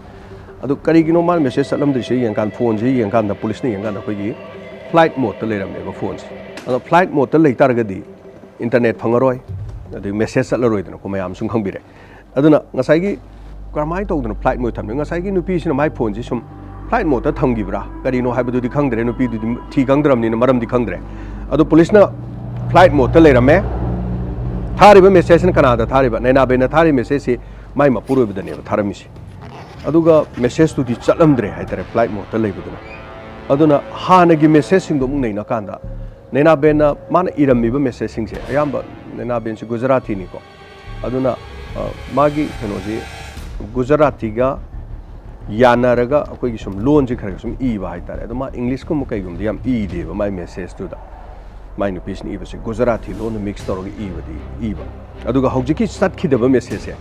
ꯑꯗꯨ ꯀꯔꯤꯒꯤꯅꯣ ꯃꯥꯅ ꯃꯦꯁꯦꯖ ꯆꯠꯂꯝꯗ꯭ꯔꯤꯁꯦ ꯌꯦꯡꯀꯥꯟꯗ, ꯐꯣꯟꯁꯤ ꯌꯦꯡꯀꯥꯟꯗ, ꯄꯨꯂꯤꯁꯅ ꯌꯦꯡꯀꯥꯟꯗ ꯑꯩꯈꯣꯏꯒꯤ ꯐ꯭ꯂꯥꯏꯠ ꯃꯣꯗꯇ ꯂꯩꯔꯝꯃꯦꯕ ꯐꯣꯟꯁꯦ꯫ ꯑꯗꯣ ꯐ꯭ꯂꯥꯏꯠ ꯃꯣꯗꯇ ꯂꯩꯇꯥꯔꯒꯗꯤ ꯏꯟꯇꯔꯅꯦꯠ ꯐꯪꯉꯔꯣꯏ, ꯑꯗꯩ ꯃꯦꯁꯦꯖ ꯆꯠꯂꯔꯣꯏꯗꯅꯀꯣ, ꯃꯌꯥꯝ ꯁꯨꯝ ꯈꯪꯕꯤꯔꯦ꯫ ꯑꯗꯨꯅ ꯉꯁꯥꯏꯒꯤ ꯀꯔꯝꯍꯥꯏꯅ ꯇꯧꯗꯅ ꯐ꯭ꯂꯥꯏꯠ ꯃꯣꯗ ꯊꯝꯃꯤꯅꯣ? ꯉꯁꯥꯏꯒꯤ ꯅꯨꯄꯤꯁꯤꯅ ꯃꯥꯏ ꯐꯣꯟꯁꯤ ꯁꯨꯝ ꯐ꯭ꯂꯥꯏꯠ ꯃꯣꯗꯇ ꯊꯝꯈꯤꯕ꯭ꯔꯥ ꯀꯔꯤꯅꯣ ꯍꯥꯏꯕꯗꯨꯗꯤ ꯈꯪꯗ꯭ꯔꯦ, ꯅꯨꯄꯤꯗꯨꯗꯤ ꯊꯤ ꯈꯪꯗ꯭ꯔꯕꯅꯤꯅ ꯃꯔꯝꯗꯤ ꯈꯪꯗ꯭ꯔꯦ꯫ ꯑꯗꯣ ꯄꯨꯂꯤꯁꯅ ꯐ꯭ꯂꯥꯏꯠ ꯃꯣꯗꯇ ꯂꯩꯔꯝꯃꯦ꯫ ꯊꯥꯔꯤꯕ ꯃꯦꯁꯦꯖꯁꯤꯅ ꯀꯅꯥꯗ ꯊꯥꯔꯤꯕ? ꯅꯦꯅꯥꯕꯦꯟꯅ ꯊꯥꯔꯤꯕ ꯃꯦꯁꯦꯖꯁꯤ ꯃꯥꯏ ꯃꯄꯨꯔꯣꯏꯕꯗꯅꯦꯕ ꯊꯥꯔꯝꯃꯤꯁꯦ꯫ ꯑꯗꯨꯒ ꯃꯦꯁꯦꯖꯇꯨꯗꯤ ꯆꯠꯂꯝꯗ꯭ꯔꯦ ꯍꯥꯏꯇꯥꯔꯦ, ꯐ꯭ꯂꯥꯏꯠ ꯃꯣꯗꯇ ꯂꯩꯕꯗꯨꯅ꯫ ꯑꯗꯨꯅ ꯍꯥꯟꯅꯒꯤ ꯃꯦꯁꯦꯖꯁꯤꯡꯗꯣ ꯑꯃꯨꯛ ꯅꯩꯅꯀꯥꯟꯗ, ꯅꯦꯅꯥꯕꯦꯟꯅ ꯃꯥꯅ ꯏꯔꯝꯃꯤꯕ ꯃꯦꯁꯦꯖꯁꯤꯡꯁꯦ, ꯑꯌꯥꯝꯕ ꯅꯦꯅꯥꯕꯦꯟꯁꯤ ꯒꯨꯖꯔꯥꯇꯤꯅꯤꯀꯣ꯫ ꯑꯗꯨꯅ, ꯑ, ꯃꯥꯒꯤ ꯀꯩꯅꯣꯁꯤ ꯒꯨꯖꯔꯥꯇꯤꯒ ꯌꯥꯅꯔꯒ ꯑꯩꯈꯣꯏꯒꯤ ꯁꯨꯝ ꯂꯣꯟꯁꯤ ꯈꯔ ꯈꯔ ꯁꯨꯝ ꯏꯕ ꯍꯥꯏꯇꯥꯔꯦ꯫ ꯑꯗꯣ ꯃꯥ ꯏꯪꯂꯤꯁꯀꯨꯝꯕ ꯀꯩꯒꯨꯝꯕꯗꯤ ꯌꯥꯝ ꯏꯗꯦꯕ ꯃꯥꯏ ꯃꯦꯁꯦꯖꯇꯨꯗ꯫ ꯃꯥꯏ ꯅꯨꯄꯤꯁꯤꯅ ꯏꯕꯁꯦ ꯒꯨꯖꯔꯥꯇꯤ ꯂꯣꯟꯗ ꯃꯤꯛꯁ ꯇꯧꯔꯒ ꯏꯕꯗꯤ ꯏꯕ꯫ ꯑꯗꯨꯒ ꯍꯧꯖꯤꯛꯀꯤ ꯆꯠꯈꯤꯗꯕ ꯃꯦꯁꯦꯖꯁꯦ,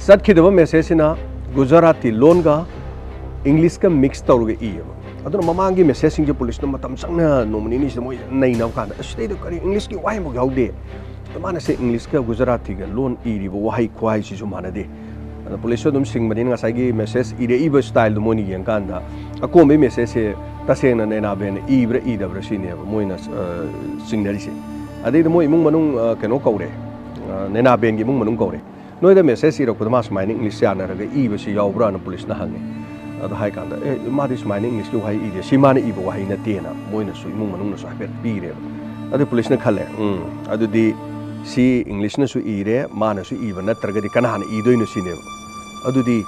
ꯆꯠꯈꯤꯗꯕ ꯃꯦꯁꯦꯖꯁꯤꯅ ꯒꯨꯖꯔꯥꯇꯤ ꯂꯣꯟꯒ ꯏꯪꯂꯤꯁꯀ ꯃꯤꯛꯁ ꯇꯧꯔꯒ ꯏꯌꯦꯕ꯫ ꯑꯗꯨꯅ ꯃꯃꯥꯡꯒꯤ ꯃꯦꯁꯦꯖꯁꯤꯡꯁꯦ ꯄꯨꯂꯤꯁꯅ ꯃꯇꯝ ꯆꯪꯅ ꯅꯣꯡꯃ ꯅꯤꯅꯤꯁꯤꯗ ꯃꯣꯏ ꯅꯩꯅꯕ ꯀꯥꯟꯗ, "ꯑꯁ, ꯁꯤꯗꯩꯗ ꯀꯔꯤ ꯏꯪꯂꯤꯁꯀꯤ ꯋꯥꯍꯩꯃꯛ ꯌꯥꯎꯗꯦ?" ꯑꯗꯣ ꯃꯥꯅ ꯁꯦ ꯏꯪꯂꯤꯁꯀ ꯒꯨꯖꯔꯥꯇꯤꯒ ꯂꯣꯟ ꯏꯔꯤꯕ ꯋꯥꯍꯩ ꯈꯨꯍꯥꯏꯁꯤꯁꯨ ꯃꯥꯟꯅꯗꯦ꯫ ꯑꯗꯣ ꯄꯨꯂꯤꯁꯁꯨ ꯑꯗꯨꯝ ꯁꯤꯡꯕꯅꯤꯅ ꯉꯁꯥꯏꯒꯤ ꯃꯦꯁꯦꯖ ꯏꯔꯛꯏꯕ ꯁ꯭ꯇꯥꯏꯜꯗꯣ ꯃꯣꯏꯅ ꯌꯦꯡꯀꯥꯟꯗ ꯑꯀꯣꯟꯕꯩ ꯃꯦꯁꯦꯖꯁꯦ ꯇꯁꯦꯡꯅ ꯅꯦꯅꯥꯕꯦꯟꯅ ꯏꯕ꯭ꯔꯥ ꯏꯗꯕ꯭ꯔꯥ ꯁꯤꯅꯦꯕ ꯃꯣꯏꯅ, ꯑ, ꯆꯤꯡꯅꯔꯤꯁꯦ꯫ ꯑꯗꯩꯗ ꯃꯣꯏ ꯏꯃꯨꯡ ꯃꯅꯨꯡ, ꯑ, ꯀꯩꯅꯣ ꯀꯧꯔꯦ, ꯑ, ꯅꯦꯅꯥꯕꯦꯟꯒꯤ ꯏꯃꯨꯡ ꯃꯅꯨꯡ ꯀꯧꯔꯦ꯫ "ꯅꯣꯏꯗ ꯃꯦꯁꯦꯖ ꯏꯔꯛꯄꯗ ꯃꯥ ꯁꯨꯃꯥꯏꯅ ꯏꯪꯂꯤꯁ ꯌꯥꯅꯔꯒ ꯏꯕꯁꯤ ꯌꯥꯎꯕ꯭ꯔꯥꯅ?" ꯄꯨꯂꯤꯁꯅ ꯍꯪꯉꯦ꯫ ꯑꯗꯣ ꯍꯥꯏ ꯀꯥꯟꯗ, "ꯑꯦ, ꯃꯥꯗꯤ ꯁꯨꯃꯥꯏꯅ ꯏꯪꯂꯤꯁꯀꯤ ꯋꯥꯍꯩ ꯏꯗꯦ, ꯁꯤ ꯃꯥꯅ ꯏꯕ ꯋꯥꯍꯩ ꯅꯠꯇꯦꯅ" ꯃꯣꯏꯅꯁꯨ, ꯏꯃꯨꯡ ꯃꯅꯨꯡꯅꯁꯨ ꯍꯥꯏꯐꯦꯠ ꯄꯤꯔꯦꯕ꯫ ꯑꯗꯨ ꯄꯨꯂꯤꯁꯅ ꯈꯜꯂꯦ, "ꯎꯝ, ꯑꯗꯨꯗꯤ ꯁꯤ ꯏꯪꯂꯤꯁꯅꯁꯨ ꯏꯔꯦ, ꯃꯥꯅꯁꯨ ꯏꯕ ꯅꯠꯇ꯭ꯔꯒꯗꯤ ꯀꯅꯥꯅ ꯏꯗꯣꯏꯅꯣ?" ꯁꯤꯅꯦꯕ꯫ ꯑꯗꯨꯗꯤ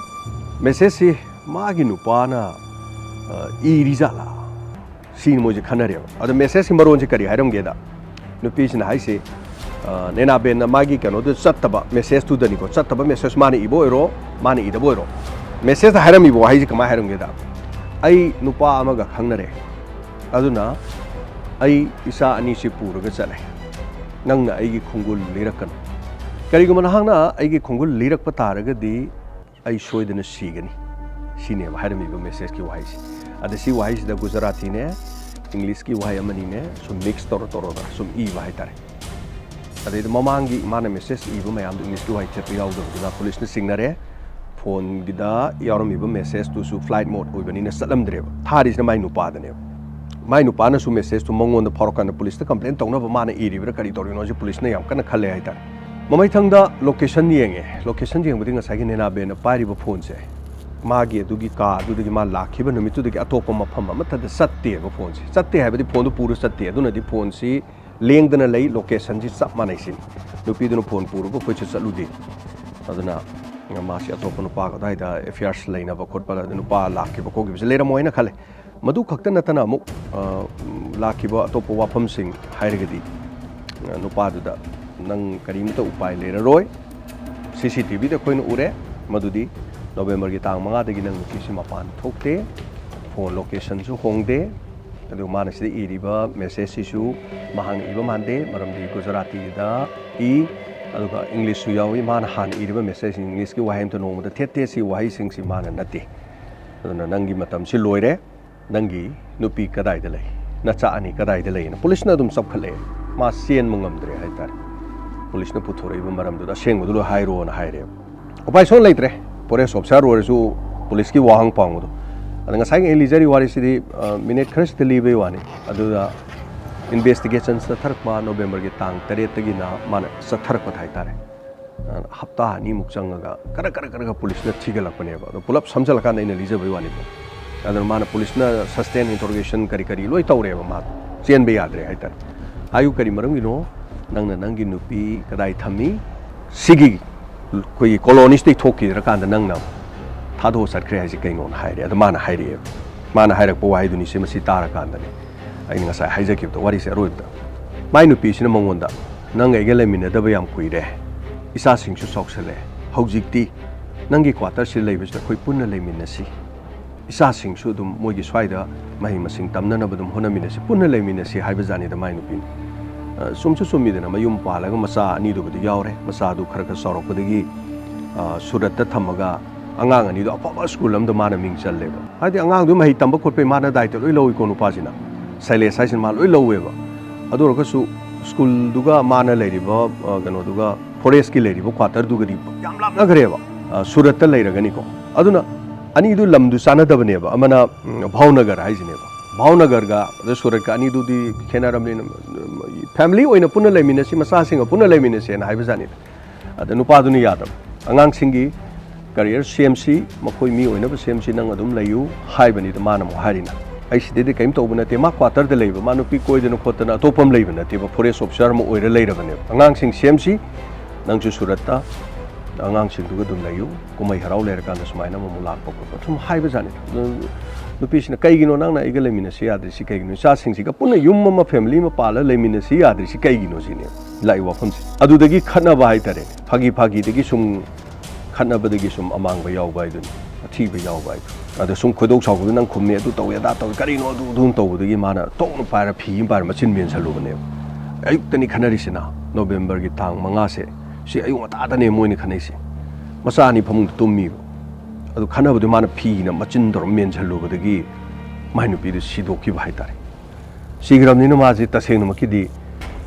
ꯃꯦꯁꯦꯖꯁꯤ ꯃꯥꯒꯤ ꯅꯨꯄꯥꯅ, ꯑ, ꯏꯔꯤꯖꯥꯠꯂꯥ? ꯁꯤꯅꯤ ꯃꯣꯏꯁꯦ ꯈꯟꯅꯔꯦꯕ꯫ ꯑꯗꯣ ꯃꯦꯁꯦꯖꯀꯤ ꯃꯔꯣꯟꯁꯦ ꯀꯔꯤ ꯍꯥꯏꯔꯝꯒꯦꯗ, ꯅꯨꯄꯤꯁꯤꯅ ꯍꯥꯏꯁꯤ, ꯑ, ꯅꯦꯅꯥꯕꯦꯟꯅ ꯃꯥꯒꯤ ꯀꯩꯅꯣꯗꯨ ꯆꯠꯇꯕ ꯃꯦꯁꯦꯖꯇꯨꯗꯅꯤꯀꯣ, ꯆꯠꯇꯕ ꯃꯦꯁꯦꯖ ꯃꯥꯅ ꯏꯕ ꯑꯣꯏꯔꯣ, ꯃꯥꯅ ꯏꯗꯕ ꯑꯣꯏꯔꯣ, ꯃꯦꯁꯦꯖꯇ ꯍꯥꯏꯔꯝꯃꯤꯕ ꯋꯥꯍꯩꯁꯤ ꯀꯃꯥꯏꯅ ꯍꯥꯏꯔꯝꯒꯦꯗ, "ꯑꯩ ꯅꯨꯄꯥ ꯑꯃꯒ ꯈꯪꯅꯔꯦ, ꯑꯗꯨꯅ ꯑꯩ ꯏꯆꯥ ꯑꯅꯤꯁꯤ ꯄꯨꯔꯒ ꯆꯠꯂꯦ, ꯅꯪꯅ ꯑꯩꯒꯤ ꯈꯣꯡꯒꯨꯜ ꯂꯤꯔꯛꯀꯅꯨ꯫ ꯀꯔꯤꯒꯨꯝꯕ ꯅꯍꯥꯛꯅ ꯑꯩꯒꯤ ꯈꯣꯡꯒꯨꯜ ꯂꯤꯔꯛꯄ ꯇꯥꯔꯒꯗꯤ ꯑꯩ ꯁꯣꯏꯗꯅ ꯁꯤꯒꯅꯤ", ꯁꯤꯅꯦꯕ ꯍꯥꯏꯔꯝꯃꯤꯕ ꯃꯦꯁꯦꯖꯀꯤ ꯋꯥꯍꯩꯁꯦ꯫ ꯑꯗ ꯁꯤ ꯋꯥꯍꯩꯁꯤꯗ ꯒꯨꯖꯔꯥꯇꯤꯅꯦ, ꯏꯪꯂꯤꯁꯀꯤ ꯋꯥꯍꯩ ꯑꯃꯅꯤꯅꯦ, ꯁꯨꯝ ꯃꯤꯛꯁ ꯇꯧꯔ ꯇꯧꯔꯒ ꯁꯨꯝ ꯏꯕ ꯍꯥꯏꯇꯥꯔꯦ꯫ ꯑꯗꯩꯗ ꯃꯃꯥꯡꯒꯤ ꯃꯥꯅ ꯃꯦꯁꯦꯖ ꯏꯕ ꯃꯌꯥꯝꯗꯣ ꯏꯪꯂꯤꯁꯀꯤ ꯋꯥꯍꯩ ꯊꯦꯠꯄ ꯌꯥꯎꯗꯕꯗꯨꯅ ꯄꯨꯂꯤꯁꯅ ꯆꯤꯡꯅꯔꯦ꯫ ꯐꯣꯟꯒꯤꯗ ꯌꯥꯎꯔꯝꯃꯤꯕ ꯃꯦꯁꯦꯖꯇꯨꯁꯨ ꯐ꯭ꯂꯥꯏꯠ ꯃꯣꯗ ꯑꯣꯏꯕꯅꯤꯅ ꯆꯠꯂꯝꯗ꯭ꯔꯦꯕ꯫ ꯊꯥꯔꯤꯁꯤꯅ ꯃꯥꯏ ꯅꯨꯄꯥꯗꯅꯦꯕ꯫ ꯃꯥꯏ ꯅꯨꯄꯥꯅꯁꯨ ꯃꯦꯁꯦꯖꯇꯨ ꯃꯉꯣꯟꯗ ꯐꯥꯎꯔꯀꯥꯟꯗ ꯄꯨꯂꯤꯁꯇ ꯀꯝꯄ꯭ꯂꯦꯟ ꯇꯧꯅꯕ ꯃꯥꯅ ꯏꯔꯤꯕ꯭ꯔꯥ ꯀꯔꯤ ꯇꯧꯔꯤꯅꯣꯁꯦ ꯄꯨꯂꯤꯁꯅ ꯌꯥꯝ ꯀꯟꯅ ꯈꯜꯂꯦ ꯍꯥꯏꯇꯥꯔꯦ꯫ ꯃꯃꯩꯊꯪꯗ ꯂꯣꯀꯦꯁꯟ ꯌꯦꯡꯉꯦ꯫ ꯂꯣꯀꯦꯁꯟ ꯌꯦꯡꯕꯗꯤ ꯉꯁꯥꯏꯒꯤ ꯅꯦꯅꯥꯕꯦꯟꯅ ꯄꯥꯏꯔꯤꯕ ꯐꯣꯟꯁꯦ, ꯃꯥꯒꯤ ꯑꯗꯨꯒꯤ ꯀꯥ ꯑꯗꯨꯗꯒꯤ ꯃꯥ ꯂꯥꯛꯈꯤꯕ ꯅꯨꯃꯤꯠꯇꯨꯗꯒꯤ ꯑꯇꯣꯞꯄ ꯃꯐꯝ ꯑꯃꯠꯇꯗ ꯆꯠꯇꯦꯕ ꯐꯣꯟꯁꯦ꯫ ꯆꯠꯇꯦ ꯍꯥꯏꯕꯗꯤ ꯐꯣꯟꯗꯨ ꯄꯨꯔ ꯆꯠꯇꯦ꯫ ꯑꯗꯨꯅꯗꯤ ꯐꯣꯟꯁꯤ ꯂꯦꯡꯗꯅ ꯂꯩ, ꯂꯣꯀꯦꯁꯟꯁꯤ ꯆꯞ ꯃꯥꯟꯅꯩ ꯁꯤꯅꯤ꯫ ꯅꯨꯄꯤꯗꯨꯅ ꯐꯣꯟ ꯄꯨꯔꯒ ꯑꯩꯈꯣꯏꯁꯨ ꯆꯠꯂꯨꯗꯦ꯫ ꯑꯗꯨꯅ ꯃꯥꯁꯤ ꯑꯇꯣꯞꯄ ꯅꯨꯄꯥꯒ ꯑꯗꯨꯋꯥꯏꯗ ꯑꯦꯐꯤꯌꯔꯁ ꯂꯩꯅꯕ ꯈꯣꯠꯄ, ꯑꯗ ꯅꯨꯄꯥ ꯂꯥꯛꯈꯤꯕ ꯈꯣꯠꯈꯤꯕꯁꯦ ꯂꯩꯔꯝꯃꯣꯏꯅ ꯈꯜꯂꯦ꯫ ꯃꯗꯨ ꯈꯛꯇ ꯅꯠꯇꯅ ꯑꯃꯨꯛ, ꯑ, ꯂꯥꯛꯈꯤꯕ ꯑꯇꯣꯞꯄ ꯋꯥꯐꯝꯁꯤꯡ ꯍꯥꯏꯔꯒꯗꯤ, ꯑ, ꯅꯨꯄꯥꯗꯨꯗ "ꯅꯪ ꯀꯔꯤꯝꯇ ꯎꯄꯥꯏ ꯂꯩꯔꯔꯣꯏ꯫ ꯁꯤ ꯁꯤ ꯇꯤ ꯚꯤꯗ ꯑꯩꯈꯣꯏꯅ ꯎꯔꯦ ꯃꯗꯨꯗꯤ ꯅꯣꯕꯦꯝꯕꯔꯒꯤ ꯇꯥꯡ ꯃꯉꯥꯗꯒꯤ ꯅꯪ ꯅꯨꯄꯤꯁꯤ ꯃꯄꯥꯟ ꯊꯣꯛꯇꯦ, ꯐꯣꯟ ꯂꯣꯀꯦꯁꯟꯁꯨ ꯍꯣꯡꯗꯦ, ꯑꯗꯨꯒ ꯃꯥꯅ ꯁꯤꯗ ꯏꯔꯤꯕ ꯃꯦꯁꯦꯖꯁꯤꯁꯨ ꯃꯍꯥꯛꯅ ꯏꯕ ꯃꯥꯟꯗꯦ, ꯃꯔꯝꯗꯤ ꯒꯨꯖꯔꯥꯇꯤꯗ ꯏ, ꯑꯗꯨꯒ ꯏꯪꯂꯤꯁꯁꯨ ꯌꯥꯎꯏ꯫ ꯃꯥꯅ ꯍꯥꯟꯅ ꯏꯔꯤꯕ ꯃꯦꯁꯦꯖ ꯏꯪꯂꯤꯁꯀꯤ ꯋꯥꯍꯩ ꯑꯝꯇ ꯅꯣꯡꯃꯗ ꯊꯦꯠꯇꯦ꯫ ꯁꯤ ꯋꯥꯍꯩꯁꯤꯡꯁꯤ ꯃꯥꯅ ꯅꯠꯇꯦ꯫ ꯑꯗꯨꯅ ꯅꯪꯒꯤ ꯃꯇꯝꯁꯤ ꯂꯣꯏꯔꯦ꯫ ꯅꯪꯒꯤ ꯅꯨꯄꯤ ꯀꯗꯥꯏꯗ ꯂꯩ? ꯅꯆꯥ ꯑꯅꯤ ꯀꯗꯥꯏꯗ ꯂꯩꯅ ꯄꯨꯂꯤꯁꯅ ꯑꯗꯨꯝ ꯆꯞꯈꯠꯂꯛꯑꯦ꯫ ꯃꯥ ꯆꯦꯟꯕ ꯉꯝꯗ꯭ꯔꯦ ꯍꯥꯏꯇꯥꯔꯦ꯫ ꯄꯨꯂꯤꯁꯅ ꯄꯨꯊꯣꯔꯛꯏꯕ ꯃꯔꯝꯗꯨꯗ ꯑꯁꯦꯡꯕꯗꯨ ꯂꯣꯏ ꯍꯥꯏꯔꯣꯅ ꯍꯥꯏꯔꯦꯕ꯫ ꯎꯄꯥꯏ ꯁꯨꯡꯂꯩ ꯂꯩꯇ꯭ꯔꯦ꯫ ꯐꯣꯔꯦꯁ ꯑꯣꯐꯤꯁꯥꯔ ꯑꯣꯏꯔꯁꯨ ꯄꯨꯂꯤꯁꯀꯤ ꯋꯥꯍꯪ ꯄꯥꯎꯕꯗꯣ꯫ ꯑꯗ ꯉꯁꯥꯏꯒꯤ ꯑꯩ ꯂꯤꯖꯔꯤ ꯋꯥꯔꯤꯁꯤꯗꯤ, ꯑ, ꯃꯤꯅꯤꯠ ꯈꯔꯁꯤꯗ ꯂꯤꯕꯩ ꯋꯥꯅꯤ꯫ ꯑꯗꯨꯗ ꯏꯟꯚꯦꯁꯇꯤꯒꯦꯁꯟ ꯆꯠꯊꯔꯛꯄ ꯅꯣꯕꯦꯝꯕꯔꯒꯤ ꯇꯥꯡ ꯇꯔꯦꯠꯇꯒꯤꯅ ꯃꯥꯅ ꯆꯠꯊꯔꯛꯄꯗ ꯍꯥꯏꯇꯥꯔꯦ꯫ ꯍꯞꯇꯥ ꯑꯅꯤꯃꯨꯛ ꯆꯪꯉꯒ ꯈꯔ ꯈꯔ ꯈꯔ ꯈꯔ ꯄꯨꯂꯤꯁꯅ ꯊꯤꯒꯠꯂꯛꯄꯅꯦꯕ꯫ ꯑꯗꯣ ꯄꯨꯂꯞ ꯁꯝꯖꯜꯂꯀꯥꯟꯗ ꯑꯩꯅ ꯂꯤꯖꯕꯩ ꯋꯥꯅꯤꯀꯣ꯫ ꯑꯗꯨꯅ ꯃꯥꯅ ꯄꯨꯂꯤꯁꯅ ꯁꯁꯇꯦꯟ ꯏꯟꯇꯔꯣꯒꯦꯁꯟ ꯀꯔꯤ ꯀꯔꯤ ꯂꯣꯏ ꯇꯧꯔꯦꯕ꯫ ꯃꯥ ꯆꯦꯟꯕ ꯌꯥꯗ꯭ꯔꯦ ꯍꯥꯏꯇꯥꯔꯦ꯫ ꯍꯥꯏꯌꯨ, ꯀꯔꯤ ꯃꯔꯝꯒꯤꯅꯣ? ꯅꯪꯅ ꯅꯪꯒꯤ ꯅꯨꯄꯤ ꯀꯗꯥꯏ ꯊꯝꯃꯤ? ꯁꯤꯒꯤ ꯑꯩꯈꯣꯏꯒꯤ ꯀꯣꯂꯣꯅꯤꯁꯇꯩ ꯊꯣꯛꯈꯤꯗ꯭ꯔꯀꯥꯟꯗ ꯅꯪꯅ ꯊꯥꯗꯣꯛꯑ ꯆꯠꯈ꯭ꯔꯦ ꯍꯥꯏꯁꯦ ꯀꯩꯅꯣꯅ ꯍꯥꯏꯔꯦ꯫ ꯑꯗ ꯃꯥꯅ ꯍꯥꯏꯔꯛꯑꯦꯕ꯫ ꯃꯥꯅ ꯍꯥꯏꯔꯛꯄ ꯋꯥꯍꯩꯗꯨꯅꯤ ꯁꯤ, ꯃꯁꯤ ꯇꯥꯔꯀꯥꯟꯗꯅꯦ ꯑꯩꯅ ꯉꯁꯥꯏ ꯍꯥꯏꯖꯈꯤꯕꯗꯣ, ꯋꯥꯔꯤꯁꯦ ꯑꯔꯣꯏꯕꯗ꯫ ꯃꯥꯏ ꯅꯨꯄꯤꯁꯤꯅ ꯃꯉꯣꯟꯗ, "ꯅꯪ ꯑꯩꯒ ꯂꯩꯃꯤꯟꯅꯗꯕ ꯌꯥꯝ ꯀꯨꯏꯔꯦ, ꯏꯆꯥꯁꯤꯡꯁꯨ ꯆꯥꯎꯁꯜꯂꯦ, ꯍꯧꯖꯤꯛꯇꯤ ꯅꯪꯒꯤ ꯀ꯭ꯋꯥꯇꯔꯁꯤꯗ ꯂꯩꯕꯁꯤꯗ ꯑꯩꯈꯣꯏ ꯄꯨꯟꯅ ꯂꯩꯃꯤꯟꯅꯁꯤ, ꯏꯆꯥꯁꯤꯡꯁꯨ ꯑꯗꯨꯝ ꯃꯣꯏꯒꯤ ꯁ꯭ꯋꯥꯏꯗ ꯃꯍꯩ ꯃꯁꯤꯡ ꯇꯝꯅꯅꯕ ꯑꯗꯨꯝ ꯍꯣꯠꯅꯃꯤꯟꯅꯁꯤ, ꯄꯨꯟꯅ ꯂꯩꯃꯤꯟꯅꯁꯤ" ꯍꯥꯏꯕ ꯖꯥꯠꯅꯤꯗ ꯃꯥꯏ ꯅꯨꯄꯤꯅ꯫ ꯑ, ꯆꯨꯝꯁꯨ ꯆꯨꯝꯃꯤꯗꯅ, ꯃꯌꯨꯝ ꯄꯥꯜꯂꯒ ꯃꯆꯥ ꯑꯅꯤꯗꯨꯕꯨꯗꯤ ꯌꯥꯎꯔꯦ, ꯃꯆꯥꯗꯨ ꯈꯔ ꯈꯔ ꯆꯥꯎꯔꯛꯄꯗꯒꯤ, ꯑ, ꯁꯨꯔꯠꯇ ꯊꯝꯃꯒ ꯑꯉꯥꯡ ꯑꯅꯤꯗꯣ ꯑꯐꯕ ꯁ꯭ꯀꯨꯜ ꯑꯃꯗ ꯃꯥꯅ ꯃꯤꯡ ꯆꯜꯂꯦꯕ꯫ ꯍꯥꯏꯗꯤ ꯑꯉꯥꯡꯗꯨ ꯃꯍꯩ ꯇꯝꯕ ꯈꯣꯠꯄꯒꯤ ꯃꯥꯅ ꯗꯥꯏꯇ ꯂꯣꯏ ꯂꯧꯏꯀꯣ ꯅꯨꯄꯥꯁꯤꯅ, ꯁꯩꯂꯦꯁ ꯍꯥꯏꯁꯤꯅ ꯃꯥ ꯂꯣꯏ ꯂꯧꯋꯦꯕ꯫ ꯑꯗꯨ ꯑꯣꯏꯔꯒꯁꯨ ꯁ꯭ꯀꯨꯜꯗꯨꯒ ꯃꯥꯅ ꯂꯩꯔꯤꯕ, ꯑ, ꯀꯩꯅꯣꯗꯨꯒ, ꯐꯣꯔꯦꯁꯀꯤ ꯂꯩꯔꯤꯕ ꯀ꯭ꯋꯥꯇꯔꯗꯨꯒꯗꯤ ꯌꯥꯝ ꯂꯥꯞꯅꯈ꯭ꯔꯦꯕ, ꯑ, ꯁꯨꯔꯠꯇ ꯂꯩꯔꯒꯅꯤꯀꯣ꯫ ꯑꯗꯨꯅ ꯑꯅꯤꯗꯨ ꯂꯝꯗꯨ ꯆꯥꯟꯅꯗꯕꯅꯦꯕ꯫ ꯑꯃꯅ, ꯎꯝ, ꯚꯥꯎꯅꯒꯔ ꯍꯥꯏꯁꯤꯅꯦꯕ, ꯚꯥꯎꯅꯒꯔꯒ ꯑꯗ ꯁꯨꯔꯠꯀ ꯑꯅꯤꯗꯨꯗꯤ ꯈꯦꯠꯅꯔꯕꯅꯤꯅ, ꯎꯝ, ꯐꯦꯃꯤꯂꯤ ꯑꯣꯏꯅ ꯄꯨꯟꯅ ꯂꯩꯃꯤꯟꯅꯁꯤ, ꯃꯆꯥꯁꯤꯡꯒ ꯄꯨꯟꯅ ꯂꯩꯃꯤꯟꯅꯁꯦꯅ ꯍꯥꯏꯕ ꯖꯥꯠꯅꯤꯗ꯫ ꯑꯗ ꯅꯨꯄꯥꯗꯨꯅ ꯌꯥꯗꯕ꯫ "ꯑꯉꯥꯡꯁꯤꯡꯒꯤ ꯀꯦꯔꯤꯌꯔ ꯁꯦꯝꯁꯤ, ꯃꯈꯣꯏ ꯃꯤ ꯑꯣꯏꯅꯕ ꯁꯦꯝꯁꯤ, ꯅꯪ ꯑꯗꯨꯝ ꯂꯩꯌꯨ" ꯍꯥꯏꯕꯅꯤꯗ꯫ ꯃꯥꯅ ꯑꯃꯨꯛ ꯍꯥꯏꯔꯤꯅ, "ꯑꯩ ꯁꯤꯗꯩꯗ ꯀꯔꯤꯝ ꯇꯧꯕ ꯅꯠꯇꯦ, ꯃꯥ ꯀ꯭ꯋꯥꯇꯔꯗ ꯂꯩꯕ, ꯃꯥ ꯅꯨꯄꯤ ꯀꯣꯏꯗꯅ ꯈꯣꯠꯇꯅ ꯑꯇꯣꯞꯄ ꯑꯃ ꯂꯩꯕ ꯅꯠꯇꯦꯕ, ꯐꯣꯔꯦꯁ ꯑꯣꯐꯤꯁꯥꯔ ꯑꯃ ꯑꯣꯏꯔ ꯂꯩꯔꯕꯅꯦꯕ꯫ ꯑꯉꯥꯡꯁꯤꯡ ꯁꯦꯝꯁꯤ, ꯅꯪꯁꯨ ꯁꯨꯔꯠꯇ ꯑꯉꯥꯡꯁꯤꯡꯗꯨꯒ ꯑꯗꯨꯝ ꯂꯩꯌꯨ, ꯀꯨꯝꯍꯩ ꯍꯔꯥꯎ ꯂꯩꯔꯀꯥꯟꯗ ꯁꯨꯃꯥꯏꯅ ꯑꯃꯨꯛ ꯂꯥꯛꯄ ꯈꯣꯠꯄ" ꯁꯨꯝ ꯍꯥꯏꯕ ꯖꯥꯠꯅꯤ꯫ ꯑꯗꯨ ꯅꯨꯄꯤꯁꯤꯅ, "ꯀꯩꯒꯤꯅꯣ ꯅꯪꯅ ꯑꯩꯒ ꯂꯩꯃꯤꯟꯅꯁꯤ ꯌꯥꯗ꯭ꯔꯤꯁꯤ ꯀꯩꯒꯤꯅꯣ? ꯏꯆꯥꯁꯤꯡꯁꯤꯒ ꯄꯨꯟꯅ ꯌꯨꯝ ꯑꯃ, ꯐꯦꯃꯤꯂꯤ ꯑꯃ ꯄꯥꯜꯂ ꯂꯩꯃꯤꯟꯅꯁꯤ ꯌꯥꯗ꯭ꯔꯤꯁꯤ ꯀꯩꯒꯤꯅꯣ?" ꯁꯤꯅꯦ ꯂꯥꯛꯏ ꯋꯥꯐꯝꯁꯦ꯫ ꯑꯗꯨꯗꯒꯤ ꯈꯠꯅꯕ ꯍꯥꯏꯇꯥꯔꯦ, ꯐꯥꯒꯤ ꯐꯥꯒꯤꯗꯒꯤ ꯁꯨꯝ ꯈꯠꯅꯕꯗꯒꯤ ꯁꯨꯝ ꯑꯃꯥꯡꯕ ꯌꯥꯎꯕ ꯍꯥꯏꯗꯨꯅꯤ, ꯑꯊꯤꯕ ꯌꯥꯎꯕ ꯍꯥꯏꯗꯣ꯫ ꯑꯗ ꯁꯨꯝ ꯈꯣꯏꯗꯧ ꯁꯥꯎꯒꯠꯇꯅ, "ꯅꯪ ꯈꯨꯝꯃꯦ, ꯑꯗꯨ ꯇꯧꯋꯦ, ꯑꯗꯥ ꯇꯧꯋꯦ, ꯀꯔꯤꯅꯣ ꯑꯗꯨ ꯑꯗꯨ?" ꯇꯧꯕꯗꯒꯤ ꯃꯥꯅ ꯇꯣꯛꯅ ꯄꯥꯏꯔ ꯐꯤ ꯑꯃ ꯄꯥꯏꯔ ꯃꯆꯤꯟ ꯃꯦꯟꯁꯜꯂꯨꯕꯅꯦꯕ꯫ ꯑꯌꯨꯛꯇꯅꯤ ꯈꯠꯅꯔꯤꯁꯤꯅ, ꯅꯣꯕꯦꯝꯕꯔꯒꯤ ꯇꯥꯡ ꯃꯉꯥꯁꯦ, ꯁꯤ ꯑꯌꯨꯛ ꯉꯟꯇꯥꯗꯅꯦ ꯃꯣꯏꯅ ꯈꯠꯅꯩꯁꯦ꯫ ꯃꯆꯥ ꯑꯅꯤ ꯐꯃꯨꯡꯗ ꯇꯨꯝꯃꯤꯕ꯫ ꯑꯗꯨ ꯈꯠꯅꯕꯗꯨ ꯃꯥꯅ ꯐꯤꯅ ꯃꯆꯤꯟ ꯇꯧꯔ ꯃꯦꯟꯁꯜꯂꯨꯕꯗꯒꯤ ꯃꯥꯏ ꯅꯨꯄꯤꯗꯨ ꯁꯤꯗꯣꯛꯈꯤꯕ ꯍꯥꯏꯇꯥꯔꯦ꯫ ꯁꯤꯈ꯭ꯔꯕꯅꯤꯅ ꯃꯥꯁꯤ ꯇꯁꯦꯡꯅꯃꯛꯀꯤꯗꯤ,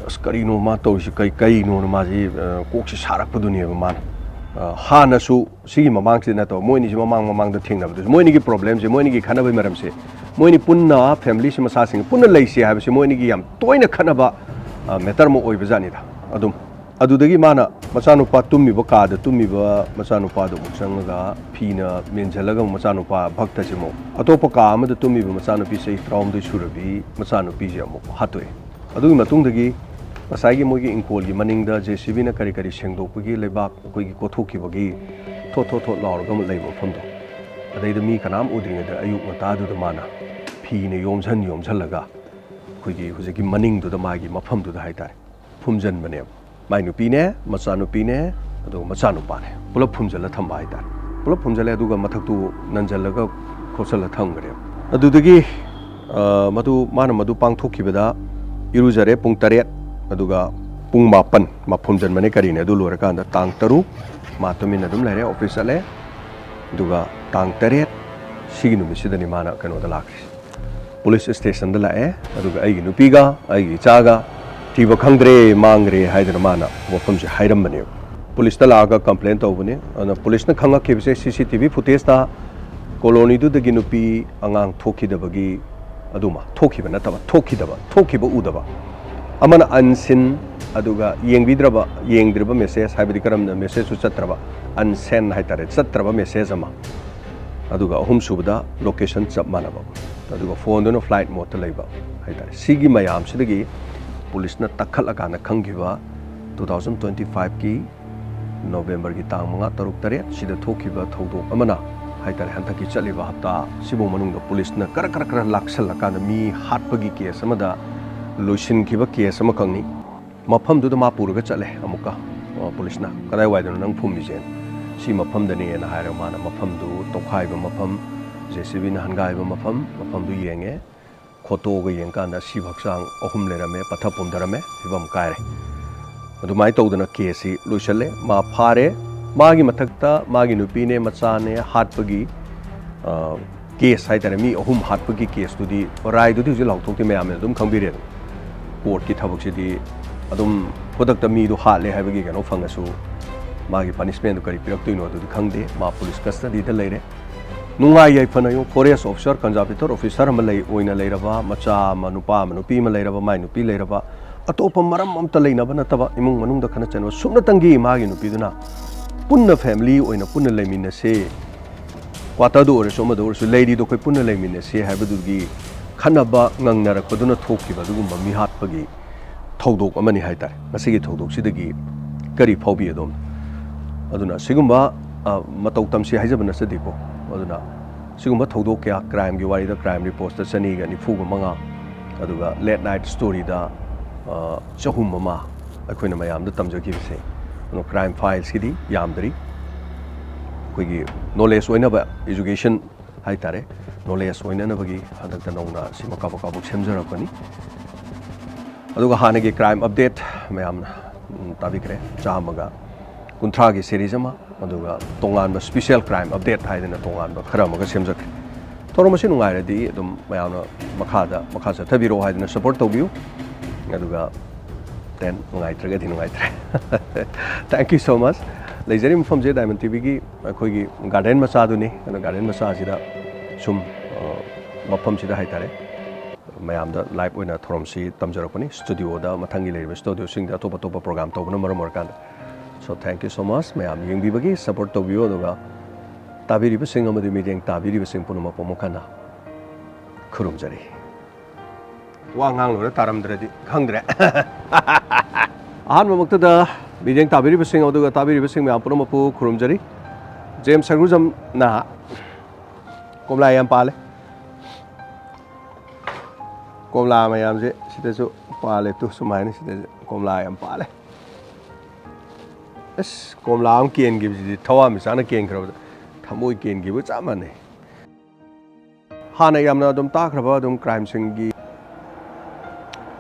"ꯑꯁ, ꯀꯔꯤꯅꯣ ꯃꯥ ꯇꯧꯔꯤꯁꯤ? ꯀꯩ-, ꯀꯩꯅꯣꯅ?" ꯃꯥꯁꯤ, ꯑ, ꯀꯣꯛꯁꯤ ꯁꯥꯔꯛꯄꯗꯨꯅꯦꯕ ꯃꯥꯅ꯫ ꯑ, ꯍꯥꯟꯅꯁꯨ ꯁꯤꯒꯤ ꯃꯃꯥꯡꯁꯤꯗ ꯅꯠꯇꯕ, ꯃꯣꯏꯅꯤꯁꯤ ꯃꯃꯥꯡ ꯃꯃꯥꯡꯗ ꯊꯦꯡꯅꯕꯗꯨꯁꯨ, ꯃꯣꯏꯅꯤꯒꯤ ꯄ꯭ꯔꯣꯕ꯭ꯂꯦꯝꯁꯦ, ꯃꯣꯏꯅꯤꯒꯤ ꯈꯠꯅꯕꯒꯤ ꯃꯔꯝꯁꯦ, ꯃꯣꯏꯅꯤ ꯄꯨꯟꯅ, ꯐꯦꯃꯤꯂꯤꯁꯤ, ꯃꯆꯥꯁꯤꯡ ꯄꯨꯟꯅ ꯂꯩꯁꯤ ꯍꯥꯏꯕꯁꯤ ꯃꯣꯏꯅꯤꯒꯤ ꯌꯥꯝ ꯇꯣꯏꯅ ꯈꯠꯅꯕ, ꯑ, ꯃꯦꯇꯔ ꯑꯃ ꯑꯣꯏꯕ ꯖꯥꯠꯅꯤꯗ꯫ ꯑꯗꯨꯝ ꯑꯗꯨꯗꯒꯤ ꯃꯥꯅ ꯃꯆꯥꯅꯨꯄꯥ ꯇꯨꯝꯃꯤꯕ ꯀꯥꯗ ꯇꯨꯝꯃꯤꯕ ꯃꯆꯥꯅꯨꯄꯥꯗꯣ ꯑꯃꯨꯛ ꯆꯪꯉꯒ ꯐꯤꯅ ꯃꯦꯟꯁꯤꯜꯂꯒ ꯃꯆꯥꯅꯨꯄꯥ ꯚꯛꯇꯁꯤ ꯑꯃꯨꯛ ꯑꯇꯣꯞꯄ ꯀꯥ ꯑꯃꯗ ꯇꯨꯝꯃꯤꯕ ꯃꯆꯥꯅꯨꯄꯤ ꯆꯍꯤ ꯇꯔꯥꯍꯨꯝꯗꯣꯏ ꯁꯨꯔꯕꯤ ꯃꯆꯥꯅꯨꯄꯤꯁꯦ ꯑꯃꯨꯛ ꯍꯥꯠꯇꯣꯛꯑꯦ꯫ ꯑꯗꯨꯒꯤ ꯃꯇꯨꯡꯗꯒꯤ ꯉꯁꯥꯏꯒꯤ ꯃꯣꯏꯒꯤ ꯏꯪꯈꯣꯜꯒꯤ ꯃꯅꯤꯡꯗ JCBꯅ ꯀꯔꯤ ꯀꯔꯤ ꯁꯦꯡꯗꯣꯛꯄꯒꯤ ꯂꯩꯕꯥꯛ ꯑꯩꯈꯣꯏꯒꯤ ꯀꯣꯊꯣꯛꯈꯤꯕꯒꯤ ꯊꯣꯠ ꯊꯣꯠ ꯊꯣꯠ ꯂꯥꯎꯔꯒ ꯑꯃ ꯂꯩꯕ ꯃꯐꯝꯗꯣ, ꯑꯗꯩꯗ ꯃꯤ ꯀꯅꯥꯝ ꯎꯗ꯭ꯔꯤꯉꯩꯗ ꯑꯌꯨꯛ ꯉꯟꯇꯥꯗꯨꯗ ꯃꯥꯅ ꯐꯤꯅ ꯌꯣꯝꯁꯟ ꯌꯣꯝꯁꯜꯂꯒ ꯑꯩꯈꯣꯏꯒꯤ ꯍꯧꯖꯤꯛꯀꯤ ꯃꯅꯤꯡꯗꯨꯗ ꯃꯥꯒꯤ ꯃꯐꯝꯗꯨꯗ ꯍꯥꯏꯇꯥꯔꯦ ꯐꯨꯝꯖꯟꯕꯅꯦꯕ꯫ ꯃꯥꯏ ꯅꯨꯄꯤꯅꯦ, ꯃꯆꯥꯅꯨꯄꯤꯅꯦ, ꯑꯗꯨꯒ ꯃꯆꯥꯅꯨꯄꯥꯅꯦ, ꯄꯨꯂꯞ ꯐꯨꯝꯖꯜꯂ ꯊꯝꯕ ꯍꯥꯏꯇꯥꯔꯦ꯫ ꯄꯨꯂꯞ ꯐꯨꯝꯖꯜꯂꯦ, ꯑꯗꯨꯒ ꯃꯊꯛꯇꯨ ꯅꯟꯖꯜꯂꯒ ꯈꯣꯠꯆꯜꯂ ꯊꯝꯈ꯭ꯔꯦꯕ꯫ ꯑꯗꯨꯗꯒꯤ ꯑ, ꯃꯗꯨ ꯃꯥꯅ ꯃꯗꯨ ꯄꯥꯡꯊꯣꯛꯈꯤꯕꯗ ꯏꯔꯨꯖꯔꯦ ꯄꯨꯡ ꯇꯔꯦꯠ, ꯑꯗꯨꯒ ꯄꯨꯡ ꯃꯥꯄꯟ ꯃꯥ ꯐꯨꯝꯖꯟꯕꯅꯦ ꯀꯔꯤꯅꯦ, ꯑꯗꯨ ꯂꯣꯏꯔꯀꯥꯟꯗ ꯇꯥꯡ ꯇꯔꯨꯛ ꯃꯥ ꯇꯨꯃꯤꯟꯅ ꯑꯗꯨꯝ ꯂꯩꯔꯦ, ꯑꯣꯐꯤꯁ ꯆꯠꯂꯦ꯫ ꯑꯗꯨꯒ ꯇꯥꯡ ꯇꯔꯦꯠ ꯁꯤꯒꯤ ꯅꯨꯃꯤꯠꯁꯤꯗꯅꯤ ꯃꯥꯅ ꯀꯩꯅꯣꯗ ꯂꯥꯛꯈ꯭ꯔꯤꯁꯦ, ꯄꯨꯂꯤꯁ ꯁ꯭ꯇꯦꯁꯟꯗ ꯂꯥꯛꯑꯦ꯫ ꯑꯗꯨꯒ ꯑꯩꯒꯤ ꯅꯨꯄꯤꯒ ꯑꯩꯒꯤ ꯏꯆꯥꯒ ꯊꯤꯕ ꯈꯪꯗ꯭ꯔꯦ, ꯃꯥꯡꯈ꯭ꯔꯦ ꯍꯥꯏꯗꯅ ꯃꯥꯅ ꯋꯥꯐꯝꯁꯦ ꯍꯥꯏꯔꯝꯕꯅꯦꯕ꯫ ꯄꯨꯂꯤꯁꯇ ꯂꯥꯛꯑꯒ ꯀꯝꯄ꯭ꯂꯦꯟ ꯇꯧꯕꯅꯤ꯫ ꯑꯗꯨꯅ ꯄꯨꯂꯤꯁꯅ ꯈꯪꯉꯛꯈꯤꯕꯁꯦ CCTV footageꯇ ꯀꯣꯂꯣꯅꯤꯗꯨꯗꯒꯤ ꯅꯨꯄꯤ ꯑꯉꯥꯡ ꯊꯣꯛꯈꯤꯗꯕꯒꯤ, ꯑꯗꯨꯃ ꯊꯣꯛꯈꯤꯕ ꯅꯠꯇꯕ, ꯊꯣꯛꯈꯤꯗꯕ, ꯊꯣꯛꯈꯤꯕ ꯎꯗꯕ, ꯑꯃꯅ unseen, ꯑꯗꯨꯒ ꯌꯦꯡꯕꯤꯗ꯭ꯔꯕ, ꯌꯦꯡꯗ꯭ꯔꯤꯕ message, ꯍꯥꯏꯕꯗꯤ ꯀꯔꯝꯅ messageꯁꯨ ꯆꯠꯇ꯭ꯔꯕ, unsent ꯍꯥꯏꯇꯥꯔꯦ, ꯆꯠꯇ꯭ꯔꯕ message ꯑꯃ, ꯑꯗꯨꯒ ꯑꯍꯨꯝꯁꯨꯕꯗ location ꯆꯞ ꯃꯥꯟꯅꯕ, ꯑꯗꯨꯒ phoneꯗꯨꯅ flight modeꯇ ꯂꯩꯕ ꯍꯥꯏꯇꯥꯔꯦ꯫ ꯁꯤꯒꯤ ꯃꯌꯥꯝꯁꯤꯗꯒꯤ ꯄꯨꯂꯤꯁꯅ ꯇꯛꯈꯠꯂꯀꯥꯟꯗ ꯈꯪꯈꯤꯕ, two thousand twenty fiveꯀꯤ Novemberꯒꯤ ꯇꯥꯡ ꯃꯉꯥ, ꯇꯔꯨꯛ, ꯇꯔꯦꯠ ꯁꯤꯗ ꯊꯣꯛꯈꯤꯕ ꯊꯧꯗꯣꯛ ꯑꯃꯅ ꯍꯥꯏꯇꯥꯔꯦ, ꯍꯟꯗꯛꯀꯤ ꯆꯠꯂꯤꯕ ꯍꯞꯇꯥ ꯁꯤꯕꯨ ꯃꯅꯨꯡꯗ ꯄꯨꯂꯤꯁꯅ ꯀꯔ ꯀꯔ ꯀꯔ ꯂꯥꯛꯁꯜꯂꯀꯥꯟꯗ ꯃꯤ ꯍꯥꯠꯄꯒꯤ case ꯑꯃꯗ ꯂꯣꯏꯁꯤꯟꯈꯤꯕ case ꯑꯃꯈꯛꯅꯤ꯫ ꯃꯐꯝꯗꯨꯗ ꯃꯥ ꯄꯨꯔꯒ ꯆꯠꯂꯦ ꯑꯃꯨꯛꯀ, ꯑ, ꯄꯨꯂꯤꯁꯅ, "ꯀꯗꯥꯏꯋꯥꯏꯗꯅꯣ ꯅꯪ ꯐꯨꯝꯃꯤꯁꯦ?" "ꯁꯤ ꯃꯐꯝꯗꯅꯦꯅ" ꯍꯥꯏꯔꯒ ꯃꯥꯅ ꯃꯐꯝꯗꯨ ꯇꯧꯈꯥꯏꯕ ꯃꯐꯝ, JCBꯅ ꯍꯟꯒꯥꯏꯕ ꯃꯐꯝ, ꯃꯐꯝꯗꯨ ꯌꯦꯡꯉꯦ꯫ ꯈꯣꯠꯇꯣꯛꯑꯒ ꯌꯦꯡꯀꯥꯟꯗ ꯁꯤꯕ ꯍꯛꯆꯥꯡ ꯑꯍꯨꯝ ꯂꯩꯔꯝꯃꯦ, ꯄꯠꯊ ꯄꯨꯝꯊꯔꯝꯃꯦ, ꯐꯤꯕꯝ ꯀꯥꯏꯔꯦ꯫ ꯑꯗꯨꯃꯥꯏꯅ ꯇꯧꯗꯅ caseꯁꯤ ꯂꯣꯏꯁꯤꯜꯂꯦ꯫ ꯃꯥ ꯐꯥꯔꯦ꯫ ꯃꯥꯒꯤ ꯃꯊꯛꯇ ꯃꯥꯒꯤ ꯅꯨꯄꯤꯅꯦ, ꯃꯆꯥꯅꯦ ꯍꯥꯠꯄꯒꯤ, ꯑ, case ꯍꯥꯏꯇꯥꯔꯦ, ꯃꯤ ꯑꯍꯨꯝ ꯍꯥꯠꯄꯒꯤ caseꯇꯨꯗꯤ, ꯔꯥꯏꯗꯨꯗꯤ ꯍꯧꯖꯤꯛ ꯂꯥꯎꯊꯣꯛꯇꯦ, ꯃꯌꯥꯝꯅ ꯑꯗꯨꯝ ꯈꯪꯕꯤꯔꯦꯗꯅ꯫ Courtꯀꯤ ꯊꯕꯛꯁꯤꯗꯤ ꯑꯗꯨꯝ ꯈꯨꯗꯛꯇ ꯃꯤꯗꯣ ꯍꯥꯠꯂꯦ ꯍꯥꯏꯕꯒꯤ ꯀꯩꯅꯣ ꯐꯪꯉꯁꯨ, ꯃꯥꯒꯤ punishmentꯗꯨ ꯀꯔꯤ ꯄꯤꯔꯛꯇꯣꯏꯅꯣ ꯑꯗꯨꯗꯤ ꯈꯪꯗꯦ꯫ ꯃꯥ ꯄꯨꯂꯤꯁ custodyꯗ ꯂꯩꯔꯦ꯫ ꯅꯨꯡꯉꯥꯏ ꯌꯥꯏꯐꯅ ꯌꯨꯝ forest officer, conservator officer ꯑꯃ ꯂꯩ, ꯑꯣꯏꯅ ꯂꯩꯔꯕ, ꯃꯆꯥ ꯑꯃ, ꯅꯨꯄꯥ ꯑꯃ, ꯅꯨꯄꯤ ꯑꯃ ꯂꯩꯔꯕ, ꯃꯥꯏ ꯅꯨꯄꯤ ꯂꯩꯔꯕ, ꯑꯇꯣꯞꯄ ꯃꯔꯝ ꯑꯝꯇ ꯂꯩꯅꯕ ꯅꯠꯇꯕ, ꯏꯃꯨꯡ ꯃꯅꯨꯡꯗ ꯈꯠꯅ ꯆꯩꯅꯕ ꯁꯨꯞꯅꯇꯪꯒꯤ ꯃꯥꯒꯤ ꯅꯨꯄꯤꯗꯨꯅ ꯄꯨꯟꯅ family ꯑꯣꯏꯅ ꯄꯨꯟꯅ ꯂꯩꯃꯤꯟꯅꯁꯦ, quarterꯗ ꯑꯣꯏꯔꯁꯨ ꯑꯃꯗ ꯑꯣꯏꯔꯁꯨ ꯂꯩꯔꯤꯗꯣ ꯑꯩꯈꯣꯏ ꯄꯨꯟꯅ ꯂꯩꯃꯤꯟꯅꯁꯦ ꯍꯥꯏꯕꯗꯨꯒꯤ ꯈꯟꯅꯕ ꯉꯪꯅꯔꯛꯄꯗꯨꯅ ꯊꯣꯛꯈꯤꯕ ꯑꯗꯨꯒꯨꯝꯕ ꯃꯤꯍꯥꯠꯄꯒꯤ ꯊꯧꯗꯣꯛ ꯑꯃꯅꯤ ꯍꯥꯏꯇꯥꯔꯦ꯫ ꯃꯁꯤꯒꯤ ꯊꯧꯗꯣꯛꯁꯤꯗꯒꯤ ꯀꯔꯤ ꯐꯥꯎꯕꯤ ꯑꯗꯣꯝꯅ? ꯑꯗꯨꯅ ꯁꯤꯒꯨꯝꯕ, ꯑ, ꯃꯇꯧ ꯇꯝꯁꯤ ꯍꯥꯏꯖꯕ ꯅꯠꯆꯗꯦꯀꯣ꯫ ꯑꯗꯨꯅ ꯁꯤꯒꯨꯝꯕ ꯊꯧꯗꯣꯛ ꯀꯌꯥ, crimeꯒꯤ ꯋꯥꯔꯤꯗ crime reportꯇ ꯆꯅꯤꯒ ꯅꯤꯐꯨꯒ ꯃꯉꯥ, ꯑꯗꯨꯒ late night storyꯗ, ꯑ, ꯆꯍꯨꯝ ꯑꯃ ꯑꯩꯈꯣꯏꯅ ꯃꯌꯥꯝꯗ ꯇꯝꯖꯈꯤꯕꯁꯦ꯫ ꯑꯗꯣ crime filesꯀꯤꯗꯤ ꯌꯥꯝꯗ꯭ꯔꯤ꯫ ꯑꯩꯈꯣꯏꯒꯤ knowledge ꯑꯣꯏꯅꯕ education ꯍꯥꯏꯇꯥꯔꯦ, knowledge ꯑꯣꯏꯅꯅꯕꯒꯤ ꯍꯟꯗꯛꯇ ꯅꯧꯅ ꯁꯤꯃ ꯀꯥꯕꯛ ꯀꯥꯕꯛ ꯁꯦꯝꯖꯔꯛꯄꯅꯤ꯫ ꯑꯗꯨꯒ ꯍꯥꯟꯅꯒꯤ crime update ꯃꯌꯥꯝꯅ, ꯎꯝ, ꯇꯥꯕꯤꯈ꯭ꯔꯦ, ꯆꯥꯝꯃꯒ ꯀꯨꯟꯊ꯭ꯔꯥꯒꯤ series ꯑꯃ, ꯑꯗꯨꯒ ꯇꯣꯉꯥꯟꯕ special crime update ꯍꯥꯏꯗꯅ ꯇꯣꯉꯥꯟꯕ ꯈꯔ ꯑꯃꯒ ꯁꯦꯝꯖꯈ꯭ꯔꯦ꯫ ꯊꯧꯔꯝ ꯑꯁꯤ ꯅꯨꯡꯉꯥꯏꯔꯗꯤ ꯑꯗꯨꯝ ꯃꯌꯥꯝꯅ ꯃꯈꯥꯗ, ꯃꯈꯥ ꯆꯠꯊꯕꯤꯔꯛꯑꯣ ꯍꯥꯏꯗꯅ support ꯇꯧꯕꯤꯌꯨ꯫ ꯑꯗꯨꯒ then ꯅꯨꯡꯉꯥꯏꯇ꯭ꯔꯒꯗꯤ ꯅꯨꯡꯉꯥꯏꯇ꯭ꯔꯦ꯫ Thank you so much꯫ ꯂꯩꯖꯔꯤꯕ ꯃꯐꯝꯁꯦ Diamond TVꯒꯤ ꯑꯩꯈꯣꯏꯒꯤ garden ꯃꯆꯥꯗꯨꯅꯤ꯫ ꯑꯗꯣ garden ꯃꯆꯥꯁꯤꯗ ꯁꯨꯝ, ꯑ, ꯃꯐꯝꯁꯤꯗ ꯍꯥꯏꯇꯥꯔꯦ, ꯃꯌꯥꯝꯗ live ꯑꯣꯏꯅ ꯊꯧꯔꯝꯁꯤ ꯇꯝꯖꯔꯛꯄꯅꯤ꯫ Studioꯗ, ꯃꯊꯪꯒꯤ ꯂꯩꯔꯤꯕ studioꯁꯤꯡꯗ ꯑꯇꯣꯞ ꯑꯇꯣꯞꯄ program ꯇꯧꯕꯅ ꯃꯔꯝ ꯑꯣꯏꯔꯀꯥꯟꯗ꯫ So, thank you so much, ꯃꯌꯥꯝ ꯌꯦꯡꯕꯤꯕꯒꯤ support ꯇꯧꯕꯤꯌꯨ꯫ ꯑꯗꯨꯒ ꯇꯥꯕꯤꯔꯤꯕꯁꯤꯡ ꯑꯃꯗꯤ ꯃꯤꯠꯌꯦꯡ ꯇꯥꯕꯤꯔꯤꯕꯁꯤꯡ ꯄꯨꯝꯅꯃꯛꯄꯨ ꯑꯃꯨꯛ ꯍꯟꯅ ꯈꯨꯔꯨꯝꯖꯔꯤ꯫ ꯋꯥ ꯉꯥꯡ ꯂꯣꯏꯔ ꯇꯥꯔꯝꯗ꯭ꯔꯗꯤ ꯈꯪꯗ꯭ꯔꯦ꯫ ꯑꯍꯥꯟꯕꯃꯛꯇꯗ ꯃꯤꯠꯌꯦꯡ ꯇꯥꯕꯤꯔꯤꯕꯁꯤꯡ ꯑꯗꯨꯒ ꯇꯥꯕꯤꯔꯤꯕꯁꯤꯡ ꯃꯌꯥꯝ ꯄꯨꯝꯅꯃꯛꯄꯨ ꯈꯨꯔꯨꯝꯖꯔꯤ꯫ ꯖꯦꯝꯁ ꯁꯔꯒꯨꯖꯝꯅ ꯀꯣꯝꯂꯥ ꯌꯥꯝ ꯄꯥꯜꯂꯦ꯫ ꯀꯣꯝꯂꯥ ꯃꯌꯥꯝꯁꯦ ꯁꯤꯗꯁꯨ ꯄꯥꯜꯂꯦ꯫ ꯇꯨ, ꯁꯨꯃꯥꯏꯅ ꯁꯤꯗꯁꯨ ꯀꯣꯝꯂꯥ ꯌꯥꯝ ꯄꯥꯜꯂꯦ꯫ ꯑꯁ, ꯀꯣꯝꯂꯥ ꯑꯃ ꯀꯦꯟꯈꯤꯕꯁꯤꯗꯤ ꯊꯋꯥꯟꯃꯤꯆꯥꯛꯅ ꯀꯦꯟꯈ꯭ꯔꯕꯗ ꯊꯃꯣꯏ ꯀꯦꯟꯈꯤꯕ ꯆꯞ ꯃꯥꯟꯅꯩ꯫ ꯍꯥꯟꯅ ꯌꯥꯝꯅ ꯑꯗꯨꯝ ꯇꯥꯈ꯭ꯔꯕ ꯑꯗꯨꯝ crimeꯁꯤꯡꯒꯤ